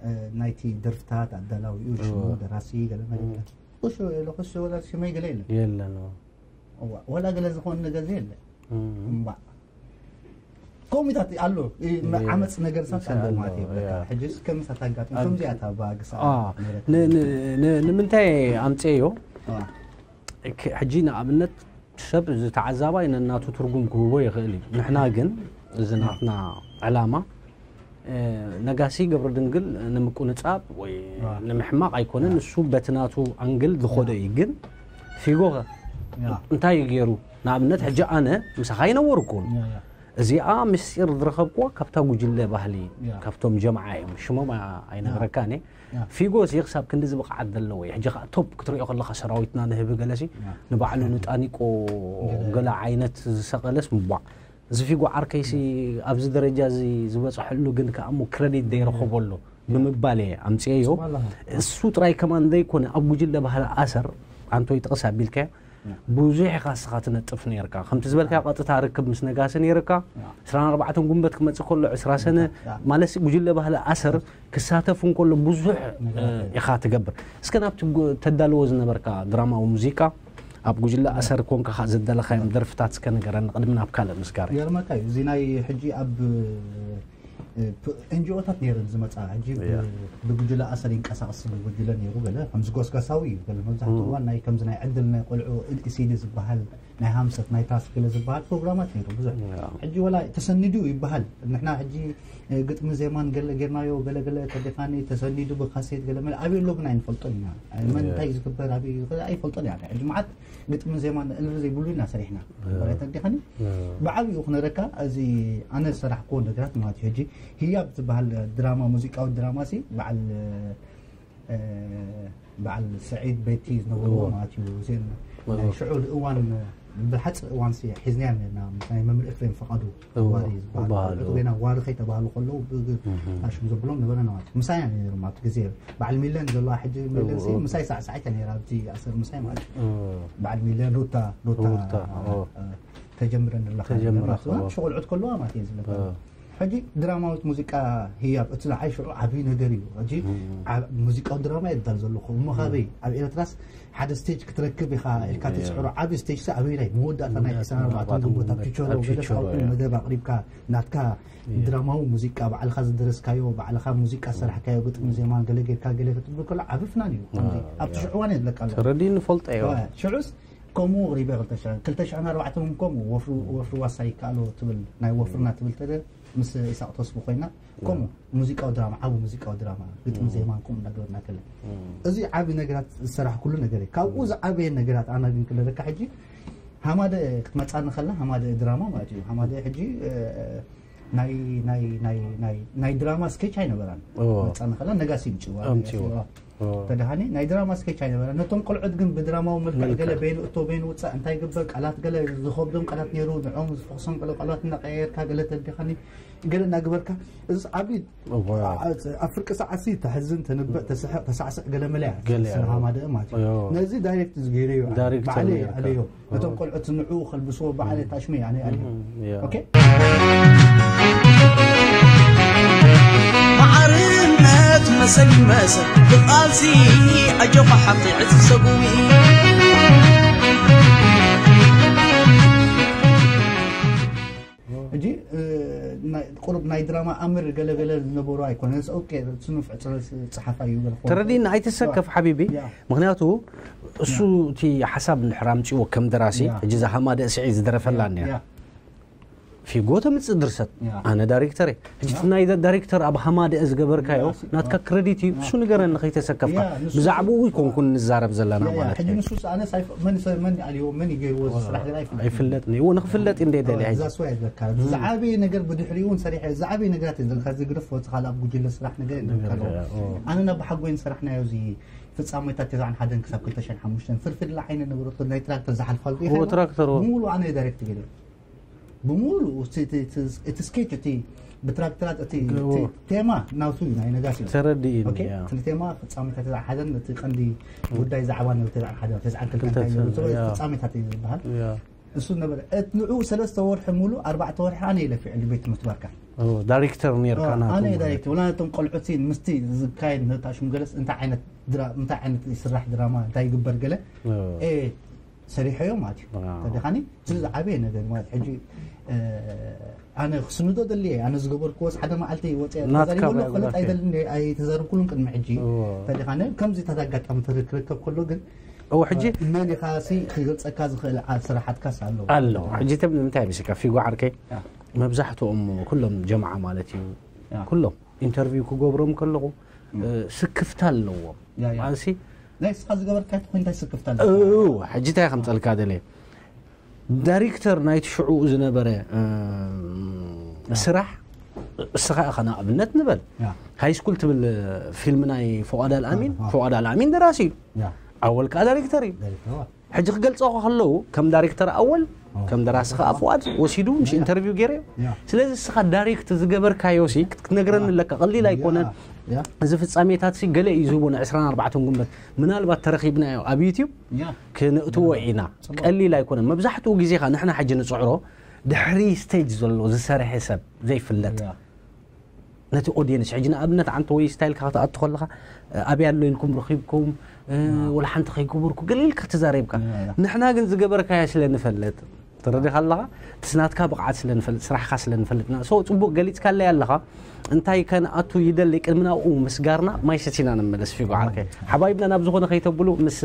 እ፣ ናይቲ ደርፍታት ኣዳላዊኡ ሽሙ እዎ። ደራሲ ገለ ነገር እሱ ለኩስ ወላ ሽመይ ገለ የለን የለን ኦ። እዋ፣ ወላ ገለ ዝኾነ ነገር የለ እም። እምባ ኮሚታት ኣሎ እ፣ እየ። ዓመፅ ነገር ሳት ኣሎ ኣሎ፣ ማለት እዩ በቃ እያ። ሕጂ ከምሳት ኣጋጥም ኣብ- ከምዚኣ እታ ባግሳ አ፣ ን- ን- ን- ንምንታይ ኣምፅኤዮ አ፣ ክ- ሕጂ ንኣብነት ሰብ እዚ ተዓዛባይ ነናቱ ትርጉም ክህቦ ይኽእል እዩ ንሕና ግን እዚ ናትና ዕላማ እ፣ ነጋሲ ገብረ ድንግል ንምቁንፃብ ወይ አ። ንምሕማቕ ኣይኮነን እሱ በቲ ናቱ ኣንግል ዝኸዶ እዩ ግን ፊጎ ኸ ያ። እንታይ እዩ ገይሩ ንኣብነት ሕጂ ኣነ ምሳኻ ይነበር እኮ ያ፣ ያ። እዚኣ ምስጢር ዝረኸብኩዋ ካብታ ጉጅለ ባህሊ ያ። ካብቶም ጀምዓ እዮም ሽሞም ኣ- ኣይነግረካን እየ ያ። ፊጎ እዚ ክሳብ ክንዲ ዝብቕዓት ዘለዎ እዩ ሕጂ ከዓ ቶፕ ክትሪኦ ከለካ ሰራዊትና ንህቢ ገለሲ ያ። ንባዕሉ ንጣኒቆ ገለ- ገለ ዓይነት ዝሰቐለስ ምቧዕ እዚ ፊጎ ዓርከይሲ ኣብዚ ደረጃ እዚ ዝበፅሐሉ ግን ከዓ እሞ ክረዲት ዘይረኸቦ ኣሎ ብምባል እየ ኣምፅኤዮ ዋላ። እሱ ጥራይ ከማን ዘይኮነ ኣብ ጉጅለ ባህሊ ኣሰር ኣንቶይ ጥቕስ ኣቢልካዮ ብዙሕ ኢኻ እስኻ ትነጥፍ ነርካ ከምቲ ዝበልካ ቀጥታ ርክብ ምስ ነጋሲ ነርካ ያ። ዕስራን ኣርባዕተን ጉንበት ክመፅእ ከሎ ዕስራ ሰነ ያ። ማለት ጉጅለ ባህሊ ኣሰር ክሳተፍ እንከሎ ብዙሕ ነገራት እ፣ ኢኻ ትገብር እስከ ናብቲ ጉ- ተዳልዎ ዝነበርካ ድራማዊ ሙዚቃ ኣብ ጉጅለ ኣሰር ኮንካ ካ ዘዳለኻዮም ደርፍታት እስከ ንገረኒ ቅድሚ ናብ ካልእ ምስጋር ይገርመካ እዩ እዚ ናይ ሕጂ ኣብ እ፣ ፕ- ኤንጂኦታት ነይረን ዝመፃ ሕጂ ብ- ያ። ብጉጅለ ኣሰር ይንቀሳቀስ ዝብል ጉጅለ ነይሩ ገለ ከምዚ ጎስጋሳዊ እዩ ገለ መብዛሕትኡ እዋን ናይ ከምዚ ናይ ዕድል ናይ ቆልዑ ኢሲዲ ዝበሃል ናይ ሃምሰት ናይ ታስክ ገለ ዝበሃል ፕሮግራማት ነይሩ ብዙሕ ያ። ሕጂ ወላ ተሰኒዱ ይበሃል ንሕና ሕጂ እ፣ ግጥሚ ዜማን ገለ ጌርናዮ ገለ ገለ ተደፋኒ ተሰኒዱ ብካሴት ገለ መለ ኣበይ ኣሎ ግን ኣይንፈልጦን ኢና መን ያ። እንታይ ዝግበር ኣበይ እዩ ዝኽእል ኣይፈልጦን ኢና ሕጂ መዓት ግጥምን ዜማን እልቢ ዘይብሉ ኢና ሰሪሕና ማለት ተዲኻኒ ብዓብኡ ክነረካ እዚ ኣነ ዝሰራሕክዎ ነገራት ማለት እዩ ሕጂ ህያብ ዝበሃል ድራማ ሙዚቃዊ ድራማ ሲ በዓል እ፣ በዓል ስዒድ ቤቲ ዝነበርዎ እዎ። ማለት እዩ እዚን እዎ። ናይ ሽዑ እዋን ብሓፂር እዋን ሲ ሒዝናያ ነርና ምስ ናይ መምህር ኤፍሬም ፈቓዱ እዎ። ዋሪ ዝበሃል ዝበሃሉ። እቲ ገና ዋሪ ከይተባህሉ ከለዉ ብኣሽም ዘብሎም ነበረና ማለት እዩ ምሳይ ነይሮም ኣብቲ ግዜ በዓል ሚለን ዘለዋ ሕጂ ሚለን ሲ እዎ። ምሳይ ሳዕሳዒት ነይራ ኣብቲ ኣሰር ምሳይ ማለት እዩ እዎ። በዓል ሚለን ሩታ ሩታ ሩታ፣ እ፣ እዎ። እ፣ ተጀምረን ኣለካ ተጀምራ ማለት ነው። ከሎ። ሽቑል ዕድ ከለዋ ማለት እዩ ዝነበር እ። ሕጂ ድራማዊት ሙዚቃ ህያብ እቲ ንዓይ ሽዑ ዓብዪ ነገር እዩ። ሕጂ ዓብ- ሙዚቃዊ ድራማ የዳል ዘለኹ እሞ ካበይ ኣብ ኤርትራስ ሓደ ስቴጅ ክትረክብ ኢኻ ኢልካ ትፅዕሮ ዓብዪ ስቴጅ ሳ ኣበይ ናይ መወዳእታ ናይ ዕስራን ኣርባዕተን ግንቦት ኣብ ችቸሮ ገለ ካብኡ መደብ ኣቕሪብካ ናትካ ድራማዊ ሙዚቃ ባዕልኻ ዝደረስካዮ ባዕልኻ ሙዚቃ ዝሰራሕካዮ ግጥሚ ዜማን ገለ ጌርካ ገለ ክትብል ከሎ ዓቢ ፍናን እዩ። ከምዚ ኣብቲ ሽዑ እዋን የድለካ ኣሎ ተረዲእ ንፈልጦ እዮ ሽዑስ ከምኡ ሪበ ክልተ ሽሕን ኣርባዕተን ከምኡ ወፍሪ ዋሳ ይከኣሎ ትብል ናይ ወፍርና ትብል ተደ ምስ ኢሳቅ ተስፉ ኮይና ከምኡ ሙዚቃዊ ድራማ ዓቢ ሙዚቃዊ ድራማ ግጥሚ ዜማን ከምኡ እናገበርና ከለ እዚ ዓቢ ነገራት ዝሰራሕ ኩሉ ነገር እዩ። ካብኡ ዝዓበየ ነገራት ኣና ግን ክለለካ ሕጂ ሃማደ ክትመጻኒ ከላ ሃማደ ድራማ ማለት እዩ። ሃማደ ሕጂ ናይ ናይ ናይ ናይ ናይ ድራማ ስኬች ኣይነበራን። ኦ። መጻኒ ከላ ነጋሲ ምጭዋ ኣምጭዋ። ኦ። ተደሃኒ ናይ ድራማ ስኬች ኣይነበረ ነቶም ቆልዑት ግን ብድራማዊ መልክዕ ገለ በይኑ እቶ በይኑ ውፃእ እንታይ ግበር ቃላት ገለ ዝኸብዶም ቃላት ነይሩ ንዖም ዝፈክሶም ገለ ቃላት እናቀያየርካ ገለ ተቢኻኒ ገለ እናግበርካ እዚ ዓብዪ እዋ። ኣብ ፍርቂ ሰዓሲ ተሕዝን ተንበእ ተስሕቅ ተሳዕስዕ ገለ መለያ ገለ ስነ እዋ። ሃማደእ ማለት እዩ እዋ። ነዚ ዳይሬክት ዝገይረዮ ዳይሬክተር ባዕለይ ነይርካ። ኣለዮ ነቶም ቆልዑት ንዕኡ ከልብስዎ ባዕለይ ታሽመይ ኣነ ኣለዮ ያ። ኦኬ ማዕርነት መሰል ይመሰል ብቓልሲ ኣጆኻ ሓፍተይ ዕጽ ሰጉሚ ሕጂ እ፣ ናይ- ቁሩብ ናይ ድራማ ኣምር ገለገለ ዝነበሩ ኣይኮነን ኦኬ ስኑፍ ዕፅረ ፀሓፋ እዩ ገለ ክኾን ተረዲእና ኣይትሰከፍ ሓቢቢ ያ። ምክንያቱ እሱ እቲ ሓሳብ እንድሕር ኣምፅዎ ከም ደራሲ ያ። ሕጂ እዛ ሃማደ ስዒ ዝደረፈላ ያ፣ እኒያ ያ። ፊጎ ተምፅእ ድርሰት ያ። ኣነ ዳይሬክተር እየ ሕጂ እቲ ናይ ዳይሬክተር ኣብ ሃማደ ዝገበርካዮ ያ፣ ሲ- ናትካ ክረዲት እዩ እሱ ንገረኒ ከይተሰከፍካ ያ፣ ንሱ- ብዛዕባኡ ይኮንኩን ንዛረብ ዘለና ያ፣ ያ፣ ማለት ሕጂ እዩ ንሱ ኣነ ሳይፍ- መን ሰ- መን ኣልዎ መን ይገይርዎ እዚ ስራሕ ገና ኣይፈልጥን። ኣይፍለጥን እዩ ንክፍለጥ እንደ ደሊ ሕጂ ዛስዋ ይብለካ ዝዓበየ ነገር ብድሕሪኡ እውን ሰሪሐ ዝዓበየ ነገራት እዩ ዘለካ ዝግደፍ ወፂ ካልእ ኣብ ጉጅለ ስራሕ ነገር እዩ ዘለካ ኣለዎ። ኣነ ናብ ሓጎይን ሰራሕናዮ እዚ ፍፃሜታት ተዛን ሓደን ክሳብ ክልተ ሽሕን ሓሙሽተን ፍርፍድላ ዓይነት ነገሮት ናይ ትራክተር ዝሓልፋሉ እዎ፣ ትራክተር፣ እዎ። ብሙሉ ኣነ ዳይሬክት ገለ ብሙሉ እቲ- እቲ- እቲ- እቲ ስኬች እቲ ብትራክተራት እቲ እዎ። እቲ ቴማ ናቱ እዩ ናይ ነጋሲ እዩ። ተረዲእኒ ኦኬ፣ ያ። እቲ ቴማ ፍፃሜታት ተዛን ሓደን እቲ ቀንዲ ጉዳይ ዛዕባ ነበረ ተዛን ሓደን ተዛን ክልተ ክልተ እንታይ እዩ ሰብ፣ ያ። ፍፃሜታት እዩ ዝበሃል ያ። እሱ ነበረ እት ንዑ ሰለስተ ወርሒ ሙሉ ኣርባዕተ ወርሒ ኣነ ኢለ ፊዕሊ ቤት ትምህርቲ ባርካ ኦ፣ ዳይሬክተር ነርካ ናቱ ኣነ ማለት ዳይሬክተር ወላ ነቶም ቆልዑት ምስቲ ዝካየድ ነታ ሽምገለስ እንታይ ዓይነት ድራ- እንታይ ዓይነት ይስራሕ ድራማ እንታይ ይግበር ገለ ኦ። ኤ ሰሪሐዮ ማለት እዩ ዋው። ተደኻኒ እዚ ዝዓበየ ነገር ማለት ሕጂ እ፣ ኣነ ክስንዶ ደልየ ኣነ ዝገበርክዎስ ሓደ መዓልቲ ወፅአ ናትካ ተዛሪበሉ ባዮግራፊ። ክፈልጥ ኣይደልን ኣይተዛረብኩሉን ቅድሚ ሕጂ እዎ። ተደኻኒ ከምዚ ተዳጋጣሚ ተረክረከብ ከሎ ግን እዎ፣ ሕጂ መን ኢኻሲ ክገልፀካ ዝኽእል ዓ- ስራሓትካስ ኣለዎ ኣሎ ሕጂ ተብ ንምንታይ ምስካ ፊጎ ዓርከይ ያ። መብዛሕትኦም ኩሎም ጀምዓ ማለት እዩ ያ። ኩሎም ኢንተርቪው ክገብሮም ከለኹ እ፣ ስክፍታ ኣለዎም ያ፣ ያ። ማለትሲ ናይ ስኻ ዝገበርካ ተኮይንታይ ስክፍታ ኣሎ እው ሕጂ እንታይ ከምፀልካ ደለ ዳይሬክተር ናይቲ ሽዑ ዝነበረ እ፣ ስራሕ እስኻ ኢኻ ንኣብነት ንበል ያ። ሃይ ስኩል ትብል ፊልም ናይ ፎቃድ ኣልኣሚን አ፣ አ። ፎቃድ ኣልኣሚን ደራሲ እዩ ያ። ኣወል ከዓ ዳይሬክተር እዩ ደሪፍዋ ሕጂ ክገልፀኹ ከለዉ ከም ዳይሬክተር ኣወል ኦ። ከም ደራሲ ከዓ ፍዋድ ወሲዱ ምስ ኢንተርቪው ገይረ ያ። ስለዚ እስኻ ዳይሬክት ዝገበርካዮ ሲ ክትነግረኒ ኣለካ ቀሊል ኣይኮነን ያ። እዚ ፍጻሜታት ሲ ገለ እዩ ዝህቦ ን ዕስራን ኣርባዕተን ጉንበት ምናልባት ተረኺብናዮ ኣብ ዩትዩብ ያ። ክንእትዎ ኢና ጽቡቕ። ቀሊል ኣይኮነን መብዛሕትኡ ግዜ ኻ ንሕና ሕጂ ንፅዕሮ ድሕሪ ስቴጅ ዘሎ ዝሰርሐ ሰብ ዘይፍለጥ ያ። ነቲ ኦድየንስ ሕጂ ንኣብነት ዓንተ ወይ ስታይልካ ክትኣቱ ከለኻ ኣበይ ኣሎ ኢልኩም ረኺብኩም እ፣ ወላ ሓንቲ ከይገበርኩ ገለ ኢልካ ተዛሪብካ ያ፣ ያ። ንሕና ግን ዝገበርካዮ ስለ ንፈልጥ ትረዲኻ ኣለኻ እቲ ናትካ ብቕዓት ስለ ንፈልጥ ስራሕካ ስለ ንፈልጥና ሶ ፅቡቅ ገሊፅካለይ ኣለኻ እንታይ ከንኣቱ ይደሊ ቅድሚ ናብኡ ምስጋርና ማይ ሰቲና ንመለስ ፊጎ ዓርከይ ሓባይብና ናብ ዝኾነ ከይተብሉ ምስ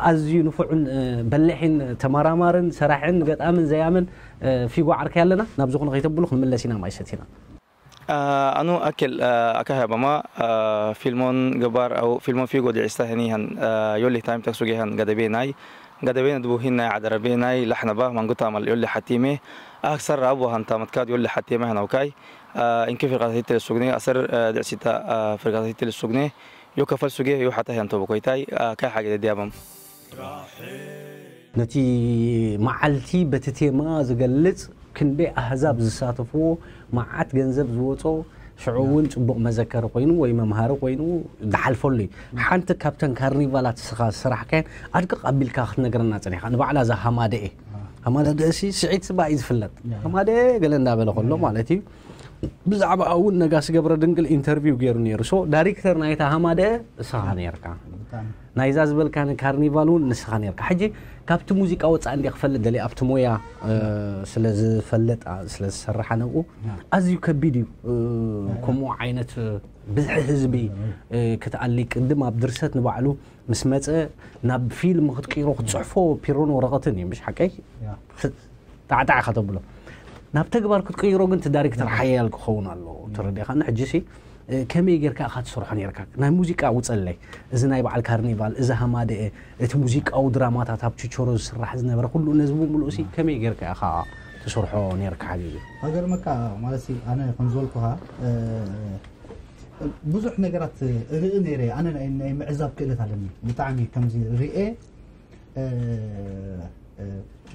ኣዝዩ ንፉዕን እ፣ በሊሕን ተመራማርን ሰራሕን ገጣምን ዘያምን እ፣ ፊጎ ዓርከይ ኣለና ናብ ዝኾነ ከይተብሉ ክንምለስ ኢና ማይ ሰቲና Ah, anuu akil ah, aka habama ah, filmon gabar au filmon figo de ista hani han ah, yolli time tak suge han gadabe nai gadabe na dubu hin nai adarabe nai lahnaba manguta amal yolli hatime ah sar abu han tamat kad yolli hatime han aukai ah, inki firqat hitil sugne asar ah, de sita ah, firqat hitil sugne yo kafal suge yo hata han to bokoitai ah, kai hage de diabam ነቲ መዓልቲ በቲ ቴማ ዝገልጽ ክንደይ ኣህዛብ ዝሳተፍዎ መዓት ገንዘብ ዝወጾ ሽዑ እውን ጽቡቕ መዘከሪ ኮይኑ ወይ መምሃሪ ኮይኑ ዝሓልፈሉ እዩ ሓንቲ ካብተን ካርኒቫላት ስኻ ዝሰራሕካየን ኣድቅቕ ኣቢልካ ክትነግረና ጸኒኻ ንባዕላ እዛ ሃማደኤ ሃማደደእሲ ስዒት ስባ እዩ ዝፍለጥ። ሃማደ ገለ እንዳበለ ከሎ ማለት እዩ። ብዛዕባ እውን ነጋሲ ገብረ ድንግል ኢንተርቪው ገይሩ ነይሩ። ሶ ዳይሬክተር ናይታ ሃማደ እስኻ ነርካ። ናይዛ ዝበልካኒ ካርኒቫል እውን ንስኻ ነርካ። ሕጂ ካብቲ ሙዚቃ ወፃእ እንዲ ክፈልጥ ደሊ ኣብቲ ሞያ ስለ ዝፈለጥ ስለ ዝሰራሓ ነብኡ ኣዝዩ ከቢድ እዩ። ከምኡ ዓይነት ብዝሒ ህዝቢ ክትኣሊ ቅድም ኣብ ድርሰት ንባዕሉ ምስ መፀ ናብ ፊልም ክትቅይሮ ክትፅሕፎ ፒሮን ወረቐትን እዩ ምሽ ሓቀይ? ጣዕጣዕ ኢኻ ተብሎ። ናብ ተግባር ክትቅይሮ ግን እቲ ዳይሬክተር ሓያል ክኸውን ኣለዎ። ተረዲእኻኒ? ሕጂ ሲ ከመይ ጌርካ ኢኻ ትሰርሖ ኔርካ? ናይ ሙዚቃ ውፀለይ፣ እዚ ናይ በዓል ካርኒቫል፣ እዚ ሃማደኤ፣ እቲ ሙዚቃዊ ድራማታት ኣብ ችቾሮ ዝስራሕ ዝነበረ ኩሉ ነዚ ብምሉእ ሲ ከመይ ጌርካ ኢኻ ትሰርሖ ኔርካ ሓቢቢ? ሃገርመካ ማለት ሲ ኣነ ከም ዝበልኩኻ ብዙሕ ነገራት ርኢ ነይረ። ኣነ ናይ ምዕዛብ ክእለት ኣለኒ ብጣዕሚ ከምዚ ርኤ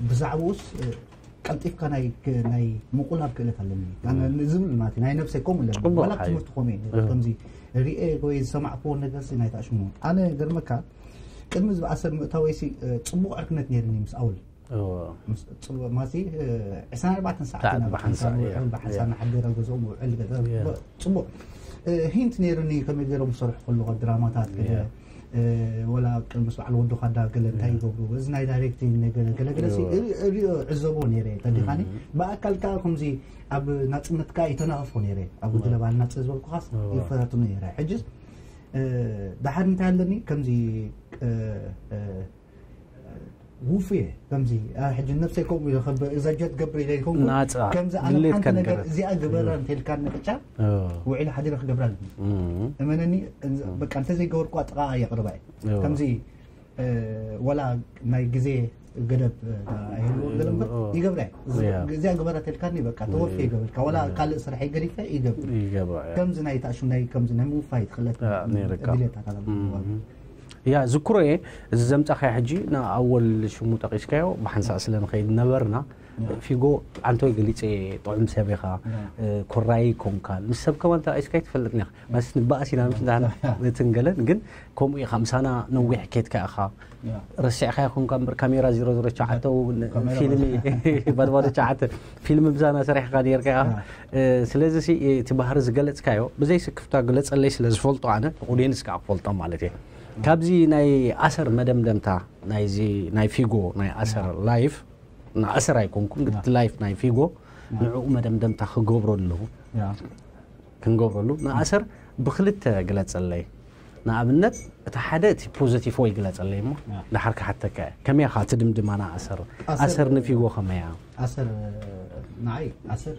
ብዛዕባኡስ ቀልጢፍካ ናይ ናይ ምቁላብ ክእለት ኣለኒ ዝብል ማለት ናይ ነብሰይ ከምኡ ኣለኒ። ዋላ ትምህርቲ ከምኡ እየ ከምዚ ርኤ ወይ ዝሰማዕክዎ ነገር ሲ ናይ ታሽሙ ኣነ ገርመካ ቅድሚ ዝበኣሰር ምእታወይ ሲ ፅቡቅ ዕርክነት ነይርኒ ምስ ኣውል ማሲ ዕስራን ኣርባዕተን ሰዓት ኢና ብሓንሳብ ንውዕል ብሓንሳብ ንሓድር ኣብ ገዝኦም ውዕል ገዛ ጽቡቅ ሂንት ነይሩኒ ከመይ ገይሮም ዝሰርሑ ከለኹ ድራማታት ገለ ወላ ቅድሚ ምስ በዓል ወዲ ኻዳ ገለ እንታይ ይገብሩ እዚ ናይ ዳይሬክቲንግ ነገር ገለ ገለ ሪኦ ዕዘቦ ነይረ ተዲኻኒ ብኣካል ከዓ ከምዚ ኣብ ናፅነት ከዓ ይተናኸፎ ነይረ ኣብ ጉጅለ ባህልና ፅእ ዝበልኩኻስ ይፈታትኑ ነይረ ሕጅስ ዳሓር እንታይ ኣለኒ ከምዚ ውፉየ ከምዚ ሕጂ ነብሰይ ከምኡ ኢለ ከብ እዛ ጀት ገብር ኢለ ይኸውን ናፃ ከምዚ ኣነ ድሌት ሓንቲ ነገር ከንገረት እዚኣ ግበራ እንተልካ ንቅጫ ኦ፣ ውዒለ ሓዲረ ክገብራ ኣለኒ እም፣ እመነኒ በቃ እንተዘይገበርኩ ጥቓ የቕርባ እየ ኦ፣ ከምዚ እ፣ ወላ ናይ ግዜ ገደብ እ፣ ኣይህልዎ ገለ እምበር ኦ፣ ይገብራ እየ እዚ- ያ። እዚኣ ግበራ ተልካኒ በቃ ተወፊ ይገብርካ ወላ ካልእ ስራሕ ይገዲፈ ይገብር ይገብራ እያ። ከምዚ ናይ ታሹ ናይ ከምዚ ናይ ምውፋይ ትኽለት ያ፣ ነይርካ። ድሌታት ኣለዎ እም። ያ ዝክሮ እየ እዚ ዘምፃኻዮ ሕጂ ንኣወል ሽሙ ጠቂስካዮ ብሓንሳእ ስለ ንኸይድ ነበርና ፊጎ ኣንቶይ ገሊፀ ጥዑም ሰብ ኢኻ ኮራይ ኮንካ ምስ ሰብ ከማን ተባኢስካ ይትፈልጥኒ ኢኻ መስ ንባእስ ኢና ምስ ንዳህና እትን ገለን ግን ከምኡ ኢኻ ምሳና ነዊሕ ኬድካ ኢኻ ረሲዕካ ይኹንካ እምበር ካሜራ ዜሮ ዜሮ ትሽዓተ ፊልሚ ባድባዶ ትሽዓተ ፊልሚ ምሳና ሰሪሕካ ነርካ ኢኻ ስለዚ እቲ ባህሪ ዝገለፅካዮ ብዘይ ስክፍታ ግለፀለይ ስለ ዝፈልጦ ኣነ ኦዲየንስ ከዓ ክፈልጦም ማለት እየ ካብዚ ናይ ኣሰር መደምደምታ ናይዚ ናይ ፊጎ ናይ ኣሰር ላይፍ ንኣሰር ኣይኮንኩን ግን እቲ ላይፍ ናይ ፊጎ ንዕኡ መደምደምታ ክገብሮ ኣለዉ ክንገብረሉ ንኣሰር ብክልተ ግለፀለይ ንኣብነት እቲ ሓደ እቲ ፖዘቲቭ ወይ ግለፀለይ እሞ ድሓር ክሓተካ እየ ከመይ ኢኻ ትድምድማ ንኣሰር ኣሰር ንፊጎ ከመያ ኣሰር ንዓይ ኣሰር